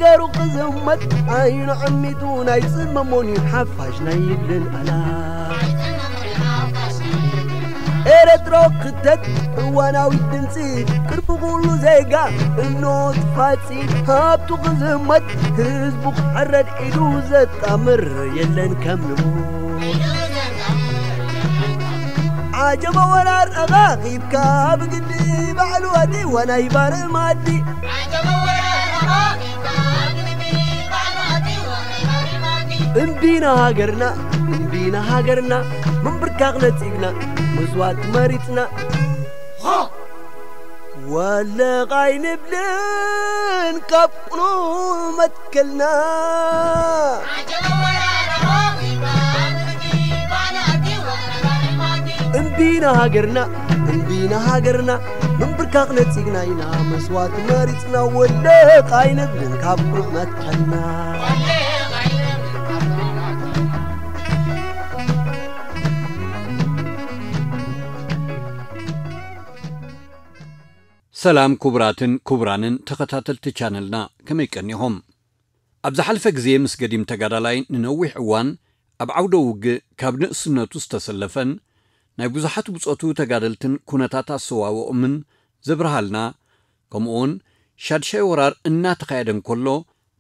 ገሩ ክዝመት ዓይኑ ዓሚቱ ናይ ጽመሞን እዩ ሓፋሽ ናይ ይብልን ኣላ። ኤረትሮ ክተት እዋናዊ ድምፂ ቅርቢ ኩሉ ዜጋ እኖ ትፋፂ ሃብቱ ክዝመት ህዝቡ ክሕረድ ኢዱ ዘጣምር የለን ከም ንቡ። ዓጀበ ወራር ኣኻኺብካ ብግዲ ባዕሉ ኣቲዋ ናይ ባርማዲ። እምቢና ሃገርና እምቢና ሃገርና ምንብርካኽ ነጺግና መስዋእቲ መሪጽና። ወለቕ ኣይንብልን ካብ ቁኑ መትከልና። እምቢና ሃገርና እምቢና ሃገርና ምንብርካኽ ነጺግና ኢና መስዋእቲ መሪጽና። ወለቕ ኣይንብልን ካብ ቁኑ መትከልና። ሰላም ክቡራትን ክቡራንን ተኸታተልቲ ቻነልና፣ ከመይ ቀኒኹም? ኣብ ዝሓለፈ ግዜ ምስ ገዲም ተጋዳላይ ንነዊሕ እዋን ኣብ ዓውደ ውግእ ካብ ንእስነቱ ዝተሰለፈን ናይ ብዙሓት ብጾቱ ተጋደልትን ኩነታት ኣሰዋውኦምን ዘብርሃልና፣ ከምኡውን ሻድሻይ ወራር እናተኻየደ እንከሎ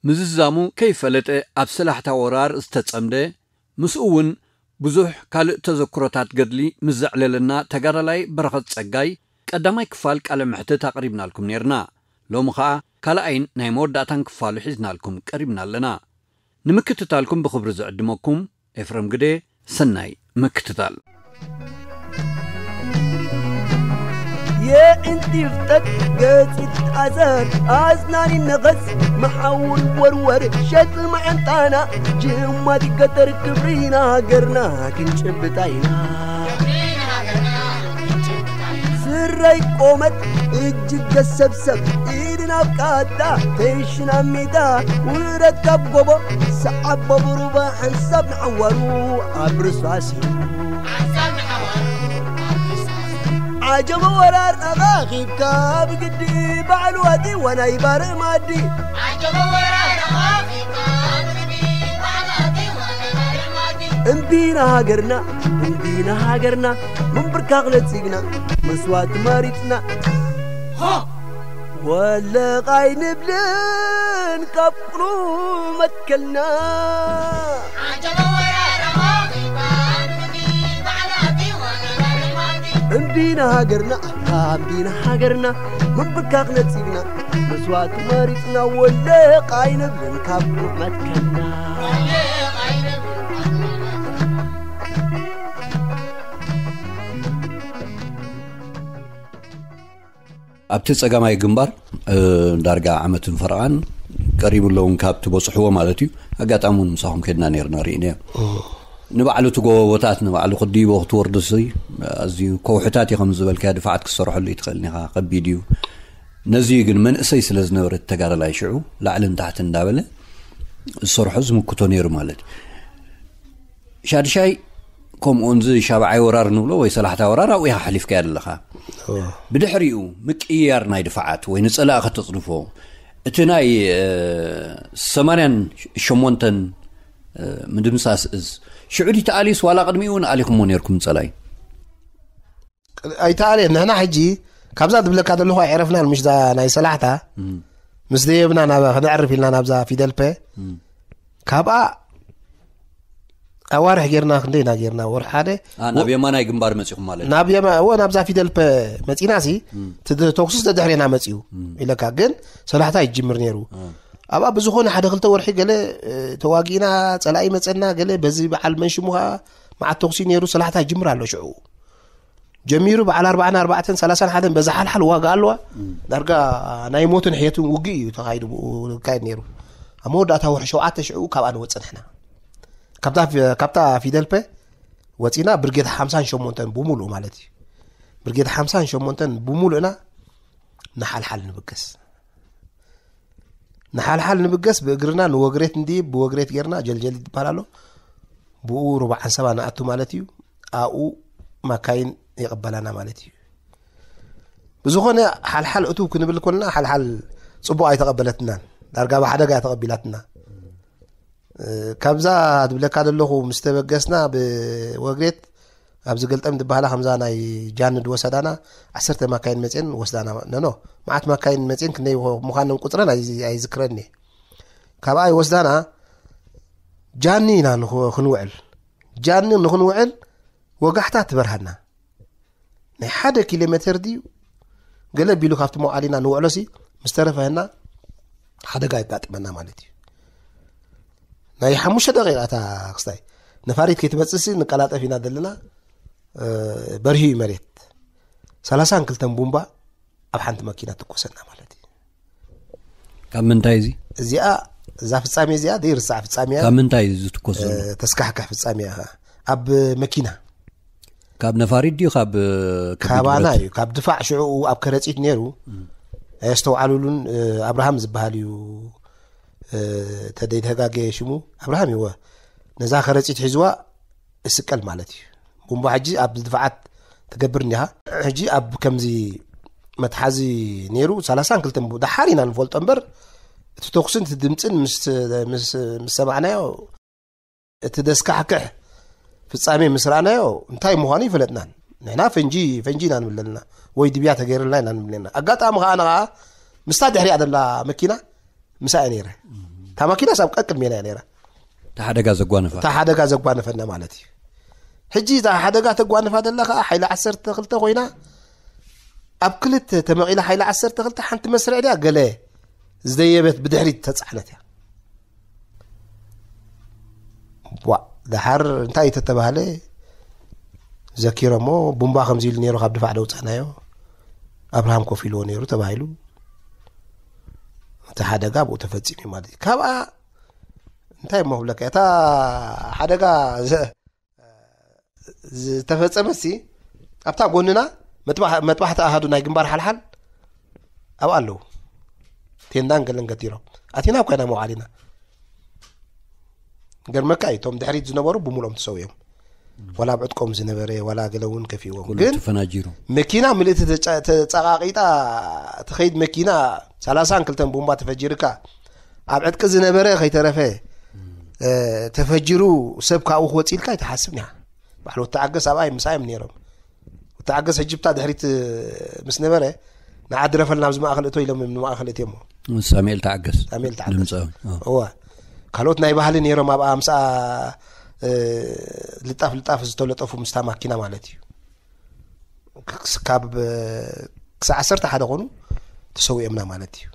ምዝዛሙ ከይፈለጠ ኣብ ሰላሕታ ወራር ዝተጸምደ፣ ምስኡ እውን ብዙሕ ካልእ ተዘክሮታት ገድሊ ምስ ዘዕለለና ተጋዳላይ በረኸት ጸጋይ ቀዳማይ ክፋል ቃለ መሕትት ኣቕሪብናልኩም ነይርና። ሎሚ ኸኣ ካልኣይን ናይ መወዳእታን ክፋሉ ሒዝናልኩም ቀሪብና ኣለና። ንምክትታልኩም ብኽብሪ ዝዕድመኩም ኤፍረም ግደ፣ ሰናይ ምክትታል። የእንቲ ፍጠት ገጺ ትትኣዘር ኣዝናኒ ነኸስ መሓውር ወርወር ሸጥ መዓንጣና ጅማት ገጠር ክብሪና ሃገርና ክንጭብጣ ኢና። ስረይ ቆመት እጅገ ሰብሰብ ኢድን ኣብ ቃታ ተሽና ሚታ ውረድ ካብ ጎቦ ሰዓብ በብሩባ ሓንሳብ ንዓዋሩ ኣብ ርሳሲ። ዓጀበ ወራር ኣኻኺብካ ብግዲ ባዕሉ ኣቲዋ ናይ ባርማዲ። እምቢና ሃገርና እምቢና ሃገርና ምንብርካኽ ነጺግና መስዋእቲ መሪጽና። ወለቕ ኣይንብልን ካብ ቁኑ መትከልና። እምቢና ሃገርና እምቢና ሃገርና ምንብርካኽ ነጺግና መስዋእቲ መሪጽና። ወለቕ ኣይንብልን ካብ ቁኑ መትከልና። ኣብቲ ጸጋማይ ግንባር ዳርጋ ዓመትን ፈረቓን ቀሪቡ ኣለውን ካብ ትበጽሕዎ ማለት እዩ። ኣጋጣሚ እውን ምሳኹም ከድና ነርና ርኢናዮ። ንባዕሉ እቲ ጎቦታት ንባዕሉ ክድይቦ ክትወርድሲ ኣዝዩ ከውሕታት እዩ። ከም ዝበልካዮ ድፋዓት ክትሰርሐሉ ይትኽእል ኒኻ ከቢድ እዩ። ነዚ ግን መንእሰይ ስለ ዝነበረ ተጋዳላይ ሽዑ ላዕልን ታሕትን እንዳበለ ዝሰርሖ ዝምክቶ ነይሩ ማለት እዩ። ሻድሻይ ከምኡውን እዚ ሻብዓይ ወራር ንብሎ ወይ ሰላሕታ ወራር ኣብኡ ኢኻ ሓሊፍካዮ ኣለኻ። ብድሕሪኡ ምቅይያር ናይ ድፋዓት ወይ ንጸላእ ከተጽድፎ እቲ ናይ ሰማንያን ሸሞንተን ምድምሳስ እዝ ሽዑ ዲተኣልዩስ ዋላ ቅድሚኡ እውን ኣሊኹሞ ነርኩም ጸላይ? ኣይተኣልየን። ንሕና ሕጂ ካብዛ ዝብለካ ዘለኹ ኣይዕረፍናን። ምሽ ናይ ሰላሕታ ምስ ደየብና ናብ ክነዕርፍ ኢልና ናብዛ ፊደልፐ ካብኣ ኣዋርሕ ጌርና ክንደይና ጌርና ወርሒ ሓደ ናብ የማናይ ግንባር መፂኹም ማለት ናብ የማ እወ ናብዛ ፊደልፐ መፂና ሲ ተኩሱስ ደድሕሬና መፂኡ ኢለካ ግን ሰላሕታ ይጅምር ነይሩ ኣብኣ ብዝኾነ ሓደ ክልተ ወርሒ ገለ ተዋጊእና ፀላኢ መፀና ገለ በዚ በዓል መንሽሙ ከዓ መዓት ተኩሲ ነይሩ ሰላሕታ ይጅምር ኣሎ ሽዑ ጀሚሩ በዓል ኣርባዓን ኣርባዕተን ሰላሳን ሓደን በዛ ሓልሓል ዋጋ ኣለዋ ዳርጋ ናይ ሞትን ሕየትን ውግእ እዩ ተኻይዱ ብኡ ዝካየድ ነይሩ ኣብ መወዳእታ ወርሒ ሸውዓተ ሽዑ ካብኣ ንወፅእ ንሕና ካብታ ፊደልፐ ወፂና ብርጌድ ሓምሳን ሸሞንተን ብሙሉእ ማለት እዩ ብርጌድ ሓምሳን ሸሞንተን ብሙሉእና ንሓልሓል ንብገስ ንሓልሓል ንብገስ ብእግርና ንወግሬት እንዲ ብወግሬት ጌርና ጀልጀል ይባል ኣሎ ብኡ ሩባዕ ዓንሰባ ንኣቱ ማለት እዩ ኣብኡ ማካይን ይቕበላና ማለት እዩ ብዝኾነ ሓልሓል እቱ ክንብል ኮልና ሓልሓል ፅቡቕ ኣይተቐበለትናን ዳርጋ ብሓደጋ እያ ተቐቢላትና። እ፣ ካብዛ ትብለካ ዘለኹ ምስ ተበገስና ብወግሬት ኣብዚ ገልጠም ዝበሃላ ከምዛ ናይ ጃን ድወሰዳና ዓሰርተ ማካይን መፅን ወስዳና። ነኖ፣ መዓት ማካይን መፅን ክንደይ ምዃነን ቁፅረን ኣይ-፣ ኣይዝክረኒ። ካብኣ ይወስዳና። ጃኒ ኢና ንኽ-፣ ክንውዕል፣ ጃኒ ንኽንውዕል ወጋሕታ ትበርሃና። ናይ ሓደ ኪሎ ሜትር ድዩ ገለ ቢሉ ካብቲ መውዓሊና ንውዕሎሲ ምስ ተረፈና ሓደጋ የጋጥመና ማለት እዩ። ናይ ሓሙሽተ ደቂቃ እታ ክስታይ ነፋሪት ከይትመጽእሲ ንቀላጠፍ ኢና ዘለና። እ፣ በርሂ እዩ መሬት። ሰላሳን ክልተን ቡምባ ኣብ ሓንቲ መኪና ትኮሰና ማለት እዩ። ካብ ምንታይ እዚ? እዚኣ፣ እዛ ፍጻሜ እዚኣ ዘይርሳዕ ፍጻሜ እያ። ካብ ምንታይ እዩ ዝትኮስ ዘሎ? እ፣ ተስካሕካሕ ፍጻሜ እያ። ኣብ መኪና ካብ ነፋሪት ድዩ ካብ፣ እ፣ ከቢድ ካባና ብረት? እዩ። ካብ ድፋዕ ሽዑ ኣብ ከረጺት ነይሩ። ኣየስተውዓሉሉን። እ፣ ኣብርሃም ዝበሃል እዩ፣ እ፣ ተደይተጋገየ ሽሙ ኣብርሃም ይወ። ነዛ ከረጺት ሒዝዋ እስቀል ማለት እዩ። ቡምባ ሕጂ ኣብ ድፋዓት ትገብር እንዲኻ። ሕጂ ኣብ ከምዚ መትሓዚ ነይሩ ሰላሳን ክልተን ቡ-፣ ደሓር ኢና ንፈልጦ እምበር፣ እቲ ተኩስን እቲ ድምፅን ምስ፣ ምስ፣ ምስ ሰማዕናዮ፣ እቲ ደስካሕክሕ ፍጻሜ ምስ ረኣናዮ እንታይ ምዃኑ ይፈለጥናን። ንሕና ፈንጂ፣ ፈንጂ ኢና ንብል ዘለና፣ ወይ ድብያ ተገይርልና ኢና ንብል ዘለና። ኣጋጣሚ ከኣ ንኸኣ ምስታ ድሕሪኣ ዘላ መኪና ምሳኣ ነይረ። እታ ማኪናስ ኣብ ቀቅድሜና እያ ነይራ። እታ ሓደጋ ዘጓነፋ። እታ ሓደጋ ዘጓነፈና ማለት እዩ። ሕጂ እዛ ሓደጋ ተጓንፋ ዘላ ከዓ ሓይሊ ዓሰርተ ክልተ ኮይና፣ ኣብ ክልተ ተመቒላ ሓይሊ ዓሰርተ ክልተ ሓንቲ መስርዕ ድያ ገለ ዝደየበት ብድሕሪት ተጻዕነት እያ። ዋ፣ ደሓር እንታይ ተተባህለ ዘኪሮሞ፣ ቡምባ ከምዚ ኢሉ ነይሩ፣ ካብ ድፋዕ ደውጻናዮ፣ ኣብርሃም ኮፍ ኢልዎ ነይሩ ተባሂሉ። እቲ ሓደጋ ብኡ ተፈጺሙ እዩ ማለት እዩ። ካብኣ እንታይ እሞ ክብለካ፣ እታ ሓደጋ ዘ-፣ ዝተፈጸመሲ ኣብታ ጎንና መጥባሕ-፣ መጥባሕቲ ኣሃዱ ናይ ግንባር ሓልሓል ኣብኣ ኣለዉ። ቴንዳን ገለን ገቲሮም ኣቲና እኳ ኢና መውዓሊና። ገርመካ እዩ፣ እቶም ድሕሪት ዝነበሩ ብምልኦም ተሰዊኦም። ዋላ ኣብ ዕጥቆም ዝነበረ፣ ዋላ ገለ እውን ከፊዎም። ኩሉ ግን ተፈናጂሩ። መኪና ምልእቲ ተጫ-፣ ተጸቃቂጣ ትኸይድ መኪና ሰላሳን ክልተን ቡምባ ተፈጂርካ ኣብ ዕጥቂ ዝነበረ ከይተረፈ፣ እ፣ ተፈጂሩ ሰብ ካብኡ ክወጽእ ኢልካ ኣይትሓስብን ኢኻ። ባሕሊ ወተዓገስ ኣብኣ ምሳዮም ነይሮም። ወተዓገስ ሕጂ ብታ ድሕሪት ምስ ነበረ ንዓዲ ረፈል ናብዚ ማእኸል እቶ ኢሎም እዮም ንማእኸል እትዮሞ። ሳሙኤል ተዓገስ። ሳሙኤል ተዓገስ። ድምፃዊ። ኣዎ። እወ። ካልኦት ናይ ባህሊ ነይሮም ኣብኣ ምስኣ፣ እ፣ ልጣፍ ልጣፍ ዝተለጠፉ ምስታ ማኪና ማለት እዩ። ክስ-፣ ካብ፣ እ፣ ክሳዕ ዓሰርተ ሓደ ኾኑ ተሰዊኦምና ማለት እዩ።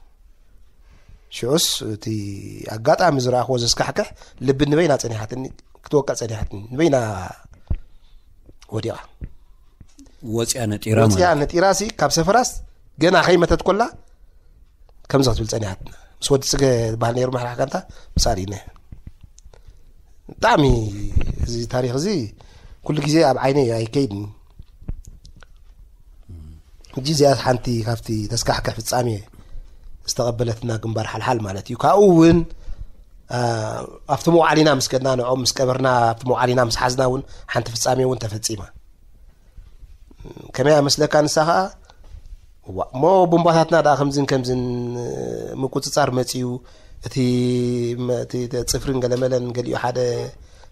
ሽዑስ እቲ ኣጋጣሚ ዝረኣኽዎ ዘስካሕክሕ ልቢ ንበይና ጸኒሓትኒ፣ ክትወቅዕ ጸኒሓትኒ፣ ንበይና ወዲቓ። ወፂያ ነጢራ ወፂያ ማለት። ነጢራሲ ካብ ሰፈራስ ገና ከይመተት ኮላ ከምዚ ክትብል ጸኒሓትና። ምስ ወዲ ጽገ ዝበሃል ነይሩ መሕራሕ ጋንታ፣ ምስ ኣሪነ። ብጣዕሚ እዚ ታሪኽ እዚ ኩሉ ግዜ ኣብ ዓይነይ ኣይከይድን። ሕጂ እዚኣ ሓንቲ ካብቲ ተስካሕክሕ ፍጻሜ ዝተቐበለትና ግንባር ሓልሓል ማለት እዩ። ካብኡ እውን፣ አ፣ ኣብቲ መውዓሊና ምስ ከድና፣ ንዕኦም ምስ ቀበርና፣ ኣብቲ መውዓሊና ምስ ሓዝና እውን ሓንቲ ፍጻሜ እውን ተፈጺማ። ከመይ ኣመስለካ ንሳ ኸኣ? እዋ፣ እሞ ቡምባታትና ደኣ ከምዝን ከምዝን ምቁጽጻር መጺኡ፣ እቲ መ-፣ እቲ ጽፍርን ገለመለን ገሊኡ ሓደ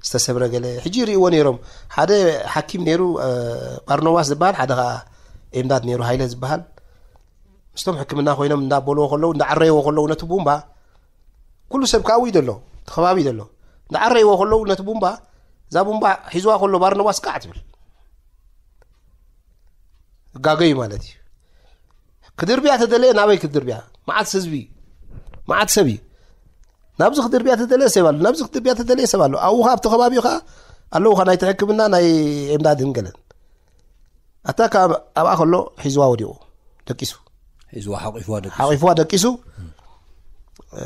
ዝተሰብረ ገለ። ሕጂ ይርእይዎ ነይሮም። ሓደ ሓኪም ነይሩ፣ እ፣ ባርኖባስ ዝበሃል፣ ሓደ ኸኣ ኤምዳድ ነይሩ፣ ሃይለ ዝበሃል። ምስቶም ሕክምና ኮይኖም እንዳበልዎ ከለዉ፣ እንዳዓረይዎ ከለዉ ነቲ ቡምባ፣ ኩሉ ሰብ ካብኡ እዩ ዘሎ፣ እቲ ከባቢ እዩ ዘሎ። እንዳዓረይዎ ከለዉ ነቲ ቡምባ፣ እዛ ቡምባ ሒዝዋ ከሎ ባርኖባስ ቃዕ ትብል። ጋገዩ ማለት እዩ። ክድርብያ ተደለየ ናበይ ክድርብያ? መዓት ህዝቢ፣ መዓት ሰብ እዩ። ናብዚ ክድርብያ ተደለየ ሰብ ኣሎ፣ ናብዚ ክድርብያ ተደለየ ሰብ ኣሎ። ኣብኡ ኸኣ ኣብቲ ከባቢ ኸኣ ኣለዉ ኸኣ ናይቲ ሕክምና ናይ ኤምዳድን ገለን። ኣታ ካብ ኣብኣ ከሎ ሒዝዋ ወዲቑ ደቂሱ። ሒዝዋ ሓቂፍዋ ደቂሱ። ሓቂፍዋ ደቂሱ። እ፣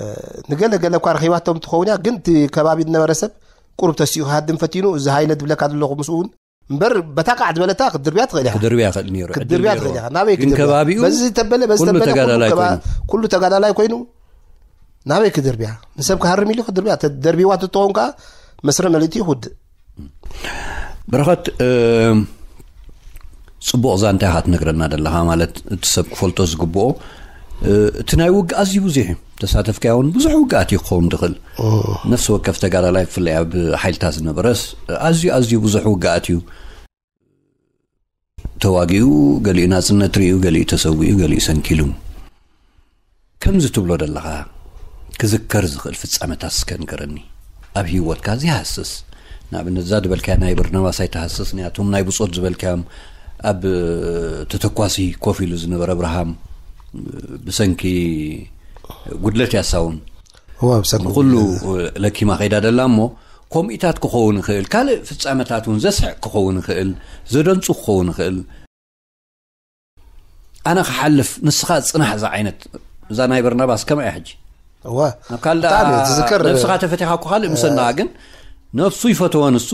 ንገለ ገለ እኳ ረኺባቶም ትኸውን እያ፣ ግን እቲ ከባቢ ዝነበረ ሰብ ቁሩብ ተሲኡ ክሃድም ፈቲኑ፣ እዚ ሃይለ ዝብለካ ዘለኹ ምስኡ እውን እምበር በታ ቃዕ ዝበለታ ክድርብያ ትኽእል ኢኻ። ክድርብያ ይኽእል ነይሩ። ክድርብያ ዕድል ትኽእል ነይሩ። ኢኻ። ናበይ ግን ክድርብያ? ከባቢኡ በዚ ተበለ፣ በዚ ኩሉ ተበለ፣ ኩሉ ተጋዳላይ ከባ-፣ ኮይኑ። ኩሉ ተጋዳላይ ኮይኑ ናበይ ክድርብያ? ንሰብ ክሃርም ኢሉ ክድርብያ? ተደርቢዋ ትትኸውን ከኣ መስረ መልእቲ ይኹድእ። በረኸት፣ እ፣ ጽቡቕ ዛንታ ኢኻ ትነግረና ዘለኻ፣ ማለት እቲ ሰብ ክፈልጦ ዝግብኦ። እቲ ናይ ውግእ ኣዝዩ ብዙሕ እዩ። ተሳተፍካዮ እውን ብዙሕ ውግኣት እዩ ክኸውን ዝኽእል። ነፍሲ ወከፍ ተጋዳላይ፣ ብፍላይ ኣብ ሓይልታት ዝነበረስ፣ ኣዝዩ ኣዝዩ ብዙሕ ውግኣት እዩ ተዋጊኡ። ገሊኡ ናጽነት ርእዩ፣ ገሊኡ ተሰዊኡ፣ ገሊኡ ሰንኪሉ። ከምዚ ትብሎ ዘለኻ ክዝከር ዝኽእል ፍጻመታት እስከ ንገረኒ። ኣብ ህይወትካ ዘይሃስስ፣ ንኣብነት እዛ ዝበልካያ ናይ በርናባስ ኣይትሃስስ፣ ንያቶም ናይ ብጾት ዝበልካዮም፣ ኣብ ተተኳሲ ኮፍ ኢሉ ዝነበረ ኣብርሃም፣ ብሰንኪ ጉድለት ያሳውን እዋ፣ ብሰንኪ ኩሉ ለኪማ ከይዳ ደላ እሞ፣ ከምኡታት ክኸውን ይኽእል። ካልእ ፍጻመታት እውን ዘስሕቅ ክኸውን ይኽእል፣ ዘደንጹ ክኸውን ይኽእል። ኣነ ክሓልፍ፣ ንስኻ ጽናሕ፣ እዛ ዓይነት፣ እዛ ናይ በርናባስ ከመይ እያ ሕጂ? እዋ፣ ናብ ካልእ ብጣዕሚ ትዝከር ነብስኻ ተፈቲኻ እኮ ካልእ ምሰና፣ ግን ነብሱ ይፈተወ፣ ንሱ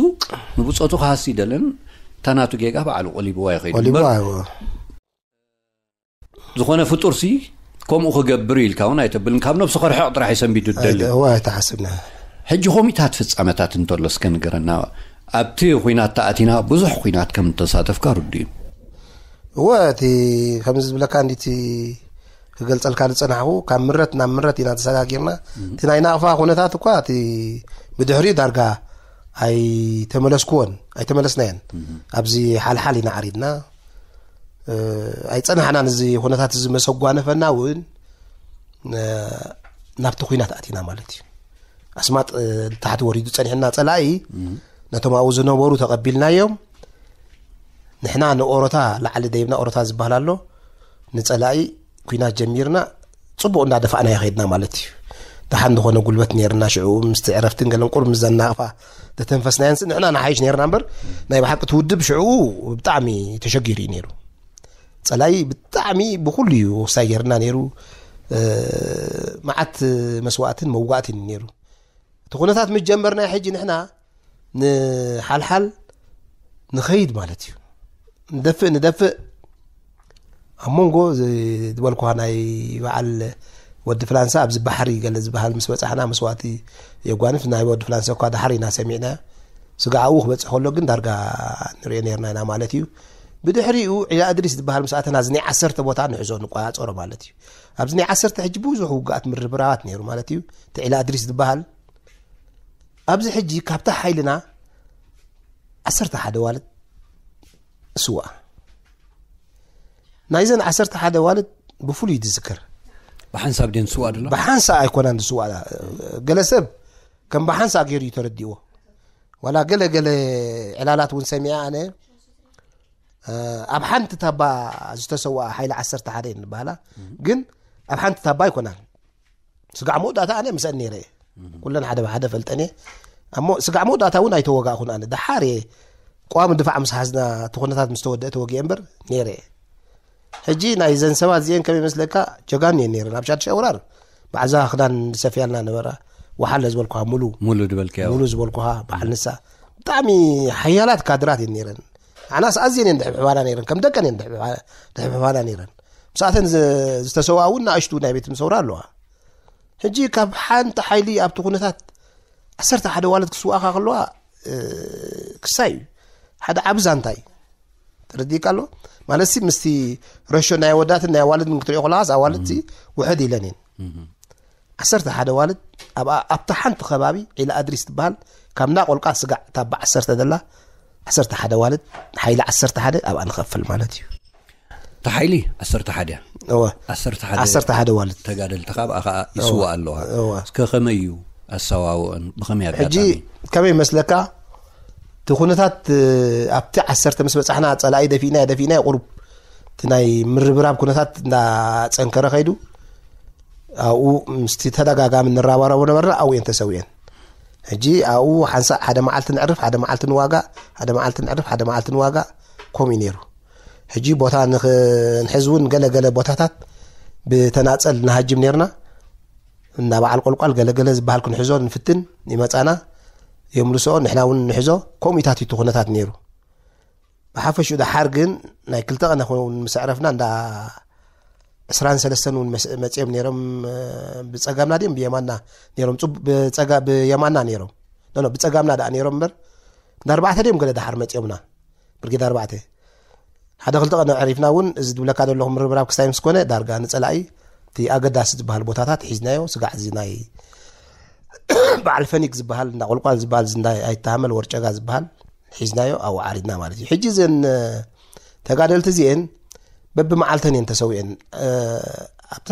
ንብጾቱ ክሃሲ ይደልን፣ እታ ናቱ ጌጋ ባዕሉ ቆሊብዋ ይኸይድ ወሊቡ እምበር፣ ኣይዎ ዝኾነ ፍጡርሲ ከምኡ ክገብር ኢልካ እውን ኣይተብልን። ካብ ነብሱ ከርሕቕ ጥራሕ እዩ ሰንቢዱ ትደሊ። እዋ ኣይተሓስብና። ሕጂ ኮሚታት ፍጻመታት እንተሎ እስከ ንገረና። ኣብቲ ኹናት ተኣቲና ብዙሕ ኹናት ከም እተሳተፍካ ርዱ እዩ። እወ፣ እቲ ከምዚ ዝብለካ እንዲቲ ክገልጸልካ ዝጸናሕኩ፣ ካብ ምረት ናብ ምረት ኢና ተሰጋጊርና። እቲ ናይ ናቕፋ ኩነታት እኳ እቲ ብድሕሪኡ ዳርጋ ኣይተመለስኩዎን፣ ኣይተመለስናየን። ኣብዚ ሓልሓል ኢና ዓሪድና። እ፣ ኣይጸናሕናን። እዚ ኩነታት እዚ መሰጓነፈና እውን፣ እ፣ ናብቲ ኹናት ኣቲና ማለት እዩ። ኣስማጥ፣ እ፣ ታሕቲ ወሪዱ ጸኒሕና ጸላኢ፣ ነቶም ኣብኡ ዝነበሩ ተቐቢልናዮም። ንሕና ንኦሮታ ላዕሊ ደይብና፣ ኦሮታ ዝበሃል ኣሎ፣ ንጸላኢ ኩናት ጀሚርና፣ ጽቡቕ እንዳደፋእና ይኸድና ማለት እዩ። ደሓን ዝኾነ ጉልበት ነይርና ሽዑ፣ ምስቲ ዕረፍትን ገለን ቁርብ ምስ ዘናቕፋ ተተንፈስናየንስ ንሕና ንሓይሽ ነይርና እምበር፣ ናይ ብሓቂ እቲ ውድብ ሽዑ ብጣዕሚ ተሸጊሩ እዩ ነይሩ። ጸላኢ ብጣዕሚ ብኹሉ እዩ ወሳይ ገይርና ነይሩ። እ፣ መዓት መስዋእትን መዋእትን እዩ ነይሩ። እቲ ኩነታት ምስ ጀመርና ሕጂ ንሕና ንሓልሓል ንኸይድ ማለት እዩ። ንደፍእ፣ ንደፍእ። ኣብ መንጎ ዝ-፣ ዝበልኩኻ ናይ በዓል ወዲ ፍላንሳ ኣብዚ ባሕሪ ገለ ዝበሃል ምስ በጻሕና መስዋእቲ የጓንፍ። ናይ ወዲ ፍላንሳ እኳ ደሓር ኢና ሰሚዕና። ስጋዕ ኣብኡ ክበጽሕ ከሎ ግን ዳርጋ ንሪኦ ነርና ኢና ማለት እዩ። ብድሕሪኡ ዒላ እድሪስ ዝበሃል ምስ ኣተና፣ እዚ ናይ ዓሰርተ ቦታ ንሕዞ፣ ንቆጻጸሮ ማለት እዩ። ኣብዚ ናይ ዓሰርተ ሕጂ ብዙሕ ውግኣት ምርብራባት ነይሩ ማለት እዩ። እቲ ዒላ እድሪስ ዝበሃል ኣብዚ ሕጂ ካብታ ሓይልና ዓሰርተ ሓደ ዋልድ ስዋ፣ ናይዘን ዓሰርተ ሓደ ዋልድ ብፍሉይ ዝዝከር። ብሓንሳብ ደን ስዋ ድላ ብሓንሳ ኣይኮናን ዝስዋ። ገለ ሰብ ከም ብሓንሳ ገይሩ እዩ ተረዲእዎ። ዋላ ገለ ገለ ዕላላት እውን ሰሚዐ ኣነ። እ፣ ኣብ ሓንቲ ታባ ዝተሰዋ ሓይሊ ዓሰርተ ሓደ እዩ ንበሃላ፣ ግን ኣብ ሓንቲ ታባ ኣይኮናን። ስጋዕ መወዳእታ ኣነ ምስአን ነይረ እየ። ኩለን ሓደ ብሓደ ፈልጠን እየ። እሞ ስጋዕ መወዳእታ እውን ኣይተወጋእኹን ኣነ። ደሓር እየ ቅዋም ድፋዕ ምስ ሓዝና፣ እቲ ኩነታት ምስ ተወደአ ተወጊአ እምበር ነይረ እየ። ሕጂ ናይ ዘን ሰባት እዚአን ከመይ መስለካ? ጀጋኑ እየን ነይረን። ኣብ ሻድሻይ ወራር ባዕዛ ክዳን ዝሰፍያልና ነበራ። ወሓለ ዝበልኩኻ ሙሉ ሙሉ ዝበልካዮ ሙሉ ዝበልኩኻ በዓል ንሳ ብጣዕሚ ሓያላት ካድራት እየን ነይረን። ኣናስ ኣዝየን እየን ድሕብሕባና ነይረን። ከም ደቀን እየን ድሕብሕባ-፣ ድሕብሕባና ነይረን። ምስኣተን ዝ-፣ ዝተሰውኣ እውን ንኣሽቱ ናይ ቤት ምሰውራ ኣለዋ። ሕጂ ካብ ሓንቲ ሓይሊ ኣብቲ ኩነታት ዓሰርተ ሓደ ዋልድ ክስውኣኻ ከለዋ፣ እ፣ ክሳይ እዩ። ሓደ ዓቢ ዛንታ እዩ። ተረዲእካ ኣሎ? ማለት ሲ ምስቲ ረሾ ናይ ኣወዳትን ናይ ኣዋልድን ክትሪኦ ከለኻስ ኣዋልድሲ ውሕድ ኢለን እየን። ዓሰርተ ሓደ ዋልድ ኣብ፣ ኣብታ ሓንቲ ከባቢ ዒላ ኣድሪስ ትበሃል፣ ካብ ናቆልቃ ስጋዕ እታ ብዓሰርተ ደላ ዓሰርተ ሓደ ዋልድ፣ ሓይሊ ዓሰርተ ሓደ ኣብኣ ንኸፍል ማለት እዩ። ተሓይሊ ዓሰርተ ሓደ እያ። እወ፣ ዓሰርተ ሓደ ዓሰርተ ሓደ ዋልድ። ተጋደልቲ ካብኣ ከዓ ይስዋ ኣለዋ። እወ። እስከ ከመይ እዩ ኣሰዋውኦን? ብኸመይ ሕጂ ኣጋጣሚ? ከመይ መስለካ? እቲ ኩነታት፣ እ፣ ኣብቲ ዓሰርተ ምስ በጻሕና ጸላኢ ደፊእና፣ ደፊእና ቁሩብ እቲ ናይ ምርብራብ ኩነታት እንዳጸንከረ ከይዱ፣ ኣብኡ ምስቲ ተደጋጋሚ ንራባረቦ ነበርና፣ ኣብኡ እየን ተሰዊአን። ሕጂ ኣብኡ ሓንሳእ ሓደ መዓልቲ ንዕርፍ፣ ሓደ መዓልቲ ንዋጋእ፣ ሓደ መዓልቲ ንዕርፍ፣ ሓደ መዓልቲ ንዋጋእ፣ ከምኡ እዩ ነይሩ። ሕጂ ቦታ ንኽ-፣ ንሕዝ እውን ገለ ገለ ቦታታት ብተናጸል ንሃጅም ነይርና። እንዳ በዓል ቆልቋል ገለ ገለ ዝበሃል ክንሕዞ ንፍትን፣ ይመጻና፣ የምልሶ፣ ንሕና እውን ንሕዞ። ከምኡታት እዩ እቲ ኩነታት ነይሩ። ብሓፈሽኡ ደሓር ግን ናይ ክልተ ቀነ ክኸውን ምስ ኣዕረፍና፣ እንዳ ዕስራን ሰለስተን እውን መስ-፣ መጺኦም ነይሮም። እ፣ ብጸጋምና ድዮም ብየማንና ነይሮም? ጽቡ-፣ ብጸጋ-፣ ብየማንና ነይሮም። ኖ፣ ኖ፣ ብጸጋምና ደኣ ነይሮም እምበር፣ እንዳ ኣርባዕተ ድዮም ገለ ደሓር መጺኦምና? ብርጌድ ኣርባዕተ። ሓደ ክልተ ቀነ ኣዕሪፍና እውን፣ እዚ ዝብለካ ዘለኹ ምርብራብ ክሳይ ምስ ኮነ፣ ዳርጋ ንጸላኢ እቲ ኣገዳሲ ዝበሃል ቦታታት ሒዝናዮ። ስጋዕ እዚ ናይ በዓል ፈኒግ ዝበሃል፣ እንዳ ቆልቋል ዝበሃል፣ እዚ እንዳ ኣይተሃመል ወርጨጋ ዝበሃል ሒዝናዮ፣ ኣብኡ ዓሪድና ማለት እዩ። ሕጂ እዘን ተጋደልቲ እዚኤን በብመዓልተን እየን ተሰዊኤን። ኣብታ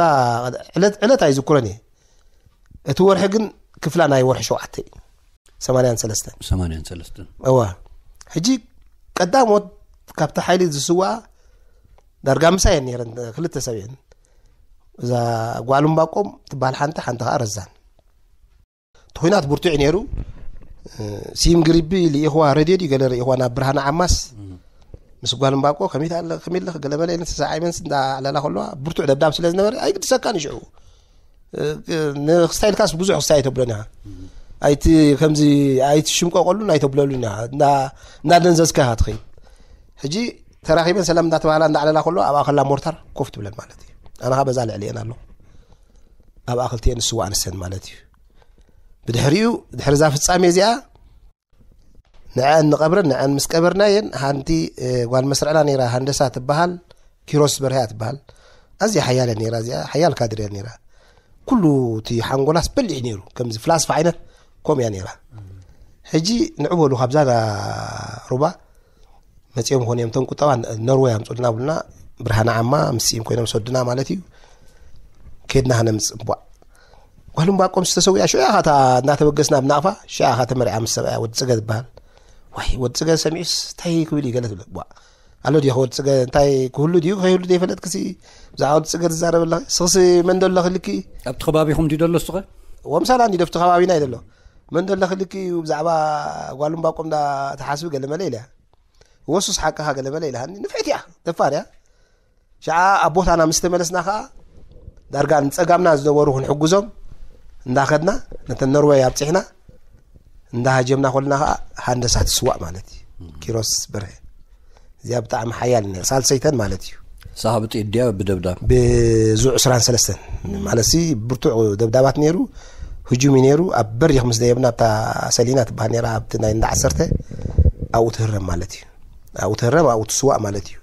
ዕለት ዕለት ኣይዝክሮን እየ። እቲ ወርሒ ግን ክፍላ ናይ ወርሒ ሸውዓተ እዩ። ሰማንያን ሰለስተን። ሰማንያን ሰለስተን። እዋ። ሕጂ ቀዳሞት ካብቲ ሓይሊ ዝስዋ ዳርጋ ምሳይ እየን ነይረን፣ ክልተ ሰብ እየን። እዛ ጓል እምባቆም ትበሃል ሓንቲ፣ ሓንቲ ከዓ ረዛን። እቲ ኹናት ብርቱዕ እዩ ነይሩ። ሲም ግሪቢ ልኢኽዋ፣ ሬድዮ ድዩ ገለ ርኢኽዋ፣ ናብ ብርሃነ ዓማስ ምስ ጓል እምባቆ ከመይ ኣለ፣ ከመይ ኣለኽ፣ ገለ መለ ኢለን ተሰዓዒመንስ እንዳዕለላ ከለዋ ብርቱዕ ደብዳብ ስለ ዝነበረ ኣይግድሰካን እዩ ሽዑ። ንክስታይ ኢልካስ ብዙሕ ክስታይ ኣይተብሎን ኢኻ። ኣይቲ ከምዚ ኣይትሽምቀቀሉን ኣይተብለሉን ኢኻ። እንዳ-፣ እንዳደንዘዝካ ኢኻ ትኸይድ። ሕጂ ተራኺበን ሰላም እንዳተባሃላ እንዳዕለላ ከለዋ ኣብኣ ከላ ሞርታር ኮፍ ትብለን ማለት እዩ። ኣነ ኸኣ በዛ ልዕሊኤን ኣለኹ። ኣብኣ ክልቲኤን ንስዋ ኣንስተን ማለት እዩ። ብድሕሪኡ፣ ድሕሪ እዛ ፍጻሜ እዚኣ ንዐን ንቐብረን፣ ንዐን ምስ ቀበርናየን፣ ሓንቲ፣ እ፣ ጓል መስርዕና ነይራ፣ ሃንደሳ ትበሃል፣ ኪሮስ በርሀ እያ ትበሃል። ኣዝያ ሓያል እያ ነይራ፣ እዚኣ ሓያል ካድር እያ ነይራ። ኩሉ እቲ ሓንጎላስ በሊሕ ነይሩ፣ ከምዚ ፍላስፋ ዓይነት ኮም እያ ነይራ። ሕጂ ንዑ በሉ ካብዛ ሩባ መጺኦም ኾን እዮም፣ እቶም ቁጠባ ኖርወይ ኣምጹልና ብሉና፣ ብርሃነ ዓማ ምስኦም ኮይኖም ሰዱና ማለት እዩ። ከድና ከነምጽእ፣ ቧዕ። ጓል እምባቆም ዝተሰውያ ሽዑ ኢኻ እታ እናተበገስና ብናቕፋ፣ ሽዑ ኢኻ ተመርዓ ምስ ሰብኣያ ወዲ ጽገ ዝበሃል። ዋይ፣ ወዲ ጽገ ሰሚዑስ እንታይ ክብል እዩ ገለ ትብል። ቧዕ። ኣሎ ድዩ ወዲ ጽገ፣ እንታይ ክህሉ ድዩ ከይህሉ ዘይፈለጥክሲ፣ ብዛዕባ ወዲ ጽገ ትዛረብ ኣለኺ። ስኽሲ መን ዶ ኣለኺ ልኪ? ኣብቲ ከባቢኹም ድዩ ደሎ እስኸ? ወምሳላ እንዲ ደፍቲ ከባቢና እዩ ደሎ። መን ዶ ኣለኺ ልኪ እዩ ብዛዕባ ጓል እምባቆም ዳ ትሓስቢ ገለ መለ ኢለ። ወሱስ ሓቅኻ ገለ መለ ኢልሃኒ። ንፍዕቲ እያ፣ ደፋር እያ። ሽዓ ኣብ ቦታና ምስ ተመለስና ኸኣ፣ ዳርጋ ንጸጋምና ዝነበሩ ክንሕግዞም እንዳኸድና፣ ነተን ኖርወይ ኣብጺሕና፣ እንዳሃጀምና ከለና ኸኣ፣ ሃንደሳ ትስዋእ ማለት እዩ። ኪሮስ በርሀ። እዚኣ ብጣዕሚ ሓያል ነይራ። ሳልሰይተን ማለት እዩ። ሳሃብቲ እድያ ብደብዳብ። ብዙዕ ዕስራን ሰለስተን። ማለትሲ፣ ብርቱዕ ደብዳባት ነይሩ፣ ህጁም እዩ ነይሩ። ኣብ በሪኽ ምስ ደየብና፣ ኣብታ ሰሊና ትበሃል ነይራ፣ ኣብቲ ናይ እንዳ ዓሰርተ፣ ኣብኡ ትህረም ማለት እዩ። ኣብኡ ትህረም፣ ኣብኡ ትስዋእ ማለት እዩ።